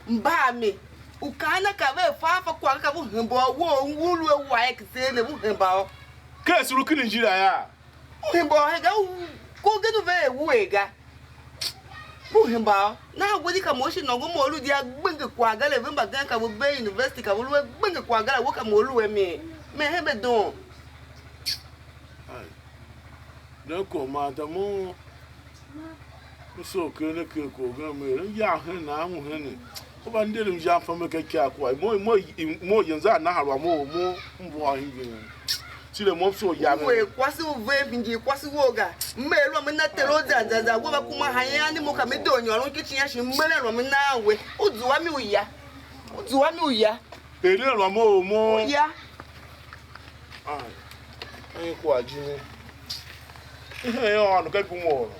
Mba mi. U kana ka ve fa fa kwa ka bu hembo wo u lu wa exene bu hembo. Ke suru kini njira ya. U hemba u hega u ko gen u ve er wuer ga. U hemba u, nahan we di ka mo shi nôngo mo lu di a gbenge kwagh ga le, ve mbagenev ka ve bee university ka ve lu a gbenge kwagh ga la, we ka mo lu a mi, me hembe don. Ai. Ne ko ma ta mo. M soo ker ne ker kwagh gen mer, m yam hen nan, m hen ne. Kpa mba nderen m ya m fa me ka ikyav kwagh. Mo, mo, mo, yen za nahan wa mo, mo, m vôô hingen. Tile mo, m soo ya me. Wer kwase u ver hingir kwase wou ga. M er lu a me na Ter u zan zan zan, we va kuma hayan mo, ka me doo nyôron ki cian shi m meren lu a me na we. U zua mi u ya. U zua mi u ya. Eren lu a mo, mo. U ya. Ai. Ai, kwagh jime. Ihe yo ôndo ka ibu mo.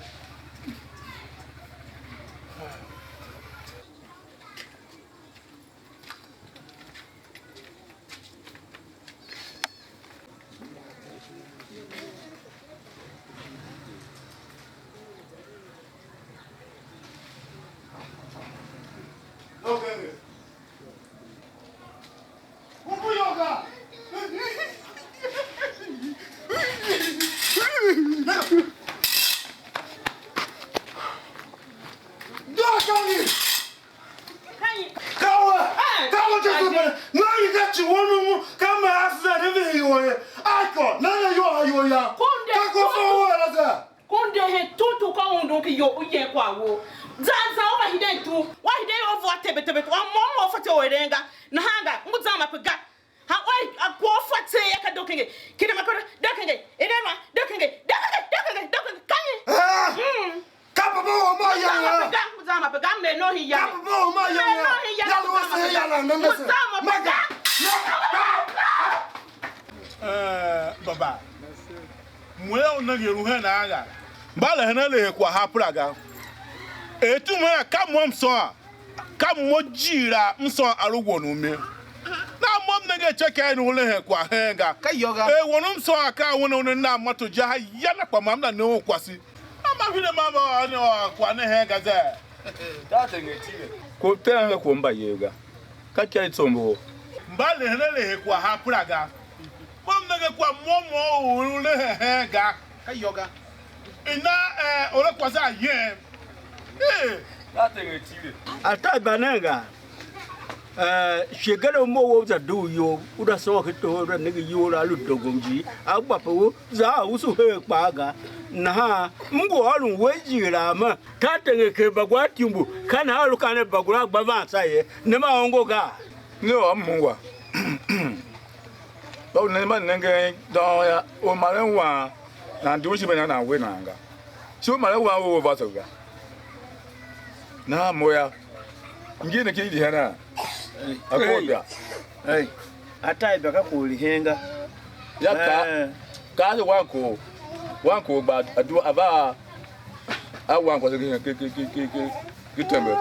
Okay. Kawa! Kawa Joseph! No, you got you one on one. Come on, I said, if you want it, I call. No, no, you are, you are. Kunde, Kako for what I said. Kunde he tutu ka undun ki yo u yen kwagh wou. Zan zan u va hiden tu. Wa hiden yo vua tebe tebe. Wa mo mo fate o eren ga. Nahan ga, ngu zan ma pe ga. Ha, oi, a kwagh u fatyô ye ka dokenge. Kile ma koro, dokenge. Ene ma, dokenge. Dokenge, dokenge, dokenge. Kanyi? Ah! Mm. Ka papa u ma ya ya. Muzama pega, muzama pega, me no hi ya. Ka papa u ma ya ya. Me no hi ya. Ya lo se ya la na na se. Muzama pega. Eh, baba. Mwe u nenge lu hen a ga. Mba le hen a le kwa ha pra ga. E tu me ka mo m sô a. Ka mo jighilaa m sôn a lu won u mi. Na mo m nenge ityôkyaa i u lehen kwagh heen ga. Ka yô ga. Er won u m sôn akaa a wen u ne nan moto je ha ya na, kpa ma m na ne un kwase. A ma vide ma va ôr ne ôr kwagh ne heen ga zee? Taa tenge iti ve. Ko teren ve kwagh mbayev ga. Ka ica i tsombor. Mba lehen a lehe kwagh ha pera ga. Mo m nenge kwagh mo mo u u lehe heen ga. Ka yô ga. I na, eh, ore kwase a yem. Ee. Ka tenge tile. Ata i banen ga. Eh, shigera u mough wou za dugh iyol, u da sôr ken toho, u da nenge iyol a lu dongom jii, a gba pe u za a usu her kpaa ga. Nahan m ngu ôron we ijiir a me, ka tenge ken bagwa timbu, ka nahan lu ken bagura a gba van sa ye, ne ma ongo ga. Ne ôr m ungwa. Kpa u ne mba nengen dôôn yô, ormaren wam nan di u ijime na nan we nan ga. Shi ormaren wam u a vôso ga. Nahan mo yô, ngir ne ki i di hena? Akorga. Hey, ata i baka ku u li hen ga. Ya ka, eh, ka se wan ko, wan ko gba a dua a va a, a wan kwase ki ki ki ki ki ki tembe.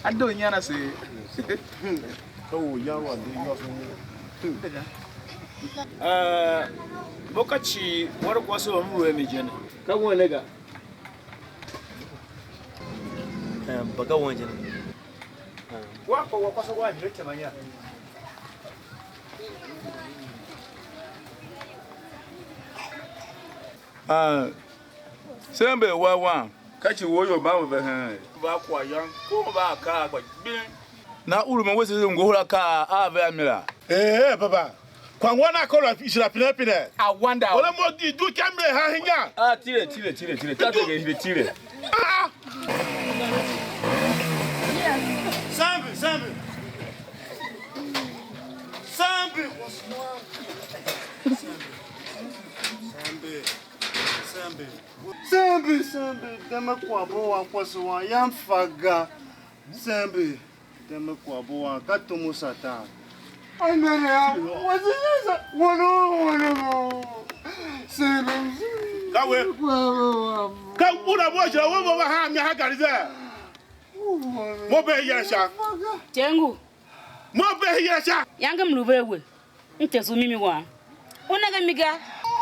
A doo nyian ase. Ka u yan wa ndi yô. Eh, mo ka ci wara kwase u m lu a mi je ne. Ka wen ne ga. Eh, mba ka wen je ne. Wa ko wa kwase wa hire tema nya. Ah, Sembe wa wan, ka ci wou ior mban ve heen? Va kwagh yô, kom va akaa gba gbing. Na urumen wese ze ngohol akaa a ve a mi la. Ee, baba, kwagh wan a kôr ishila pine pine. I wonder. Ora mo di du ka mle ha hinya. Ah, tile, tile, tile, tile. Ka tege hire tile. Ah, ah. Sambi, sambi. Sambi. Sambi. Sambi. Sambi, sambi, deme kwaghbo wam kwase wam, yam fa ga. Sambi, deme kwaghbo wam, ka tom u Satan. Amen. Wase sasa, wono, wono. Sambi. Ka we. Kwaghbo wam. Ka una mo jira wo mo va ha mi ha gari ze. Mo be yere sha. Tengu. Mo be yere sha. Yange m lu ve we. M tese u mimi wam. U nenge mi ga.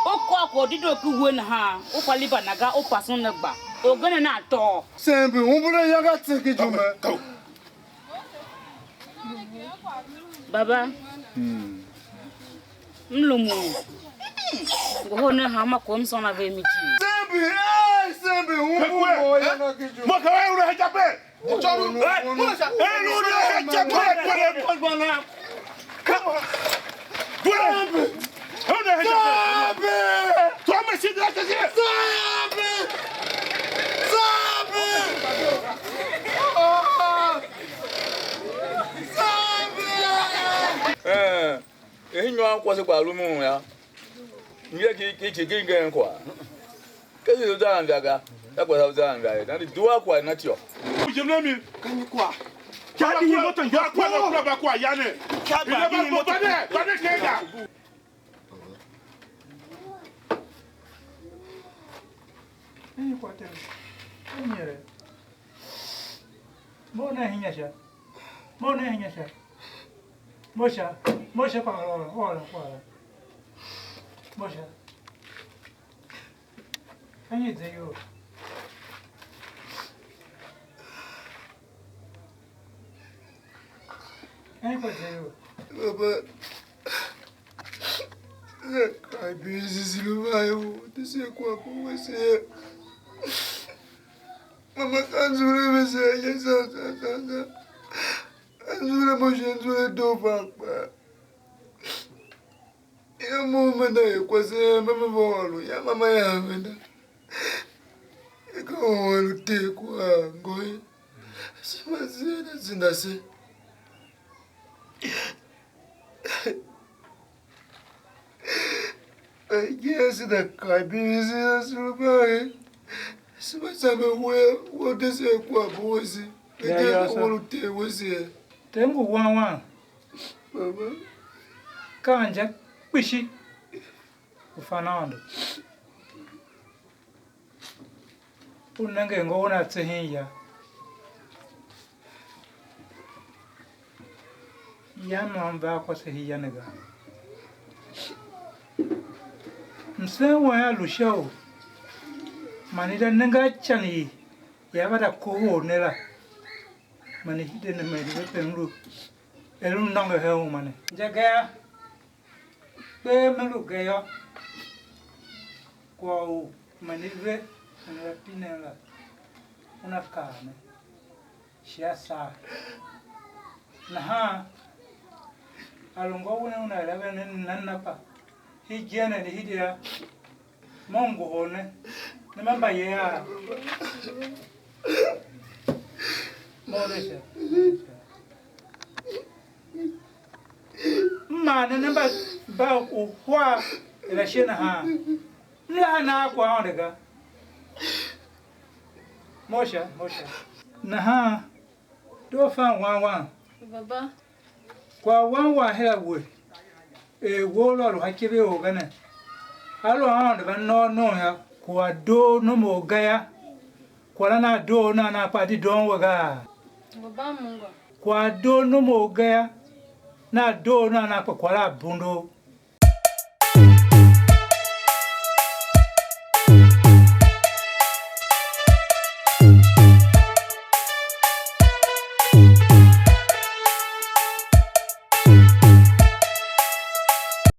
U kôr kwagh u dedoo ki we nahan, u fa liba na ga, u pasen ne gba. Orgen a nan tôô. Sembe, umbur a yange a tse ki ijime. Baba, m lumun. Ngohol nen hanma kwagh m sôn a ve mi cii. Sembe, ai, sembe, umbur a yange a tse ki ijime. Mo ka wa ura ha jape. Eh, eh, nyôr kwase kpa lumun yô. Ngia ki, ki, ki, ki ngen kwagh. Ka i lu zan ga ga, ka kwase u zan ga ye. Nani dua kwagh na ityô. U yem na mi. Ka nyi kwagh? Ka di moto njo kwagh na kwagh ba kwagh ya ne. Ka ba di moto. Ba ne, ba ne ke ga. Nyi kwagh tem? Nyi re? Mo ne hinya sha. Mo ne hinya sha. Mo sha. Mo sha pa ora, ora, ora. Mo sha. Ka nyi ze iyol? Ka nyi kpa ze iyol? Baba, ze ka bi zizi lu va yo, te se kwa ko we se. Mama ka nzure ve se ye sa sa sa sa. Nzure mo shi nzure doo van kpaa. Ya mo me na er kwase mba me va ôron ya mama ya venda. Ka u a lu ter kwagh ngô ye. Se mba zen a zenda se. Ayange se za kar ivin se a sule mba er se mba zamber uwegh, we u de se a kwaghbo wase, gadia ka we lu ter wase ye. Ter ngu wan wan. Baba. Ka anja kpishi u fan Aôndo. U nenge ngô una tsehin ya. Ya môm va a kwase hia ne ga. Msen wen a lu sha u man i da nenge a ican i ia va da kohol ne la. Man i hide ne, man i lu pe m lu, er m nôngo her uma ne. Inja gayô, kper me lu ga yô, kwagh u man i ve, man i va pinen la, una kaa ne, shi a saa. Nahan a lu ngô wen una er a ve ne nan na pa, hii ijen ne hide yô, mo m ngohol ne, ne mba mbayev a mo ne sha. M maa ne, ne mba, mba uhar er ashe nahan. M laha nan a kwagh Aôndo ga. Mo sha, mo sha. Nahan, doo fan wan wan. Baba. Kwagh wan wan her a we, er we u lu a lu ha ikyev i or ga ne. A lu Aôndo va nôô nom yô, kwagh doo nom u ga yô, kwagh la nagh doo nan nan kpa di doon we gaa? Baba m ungwa. Kwagh doo nom u ga yô, nagh doo nan nan kpa kwagh la a bundo.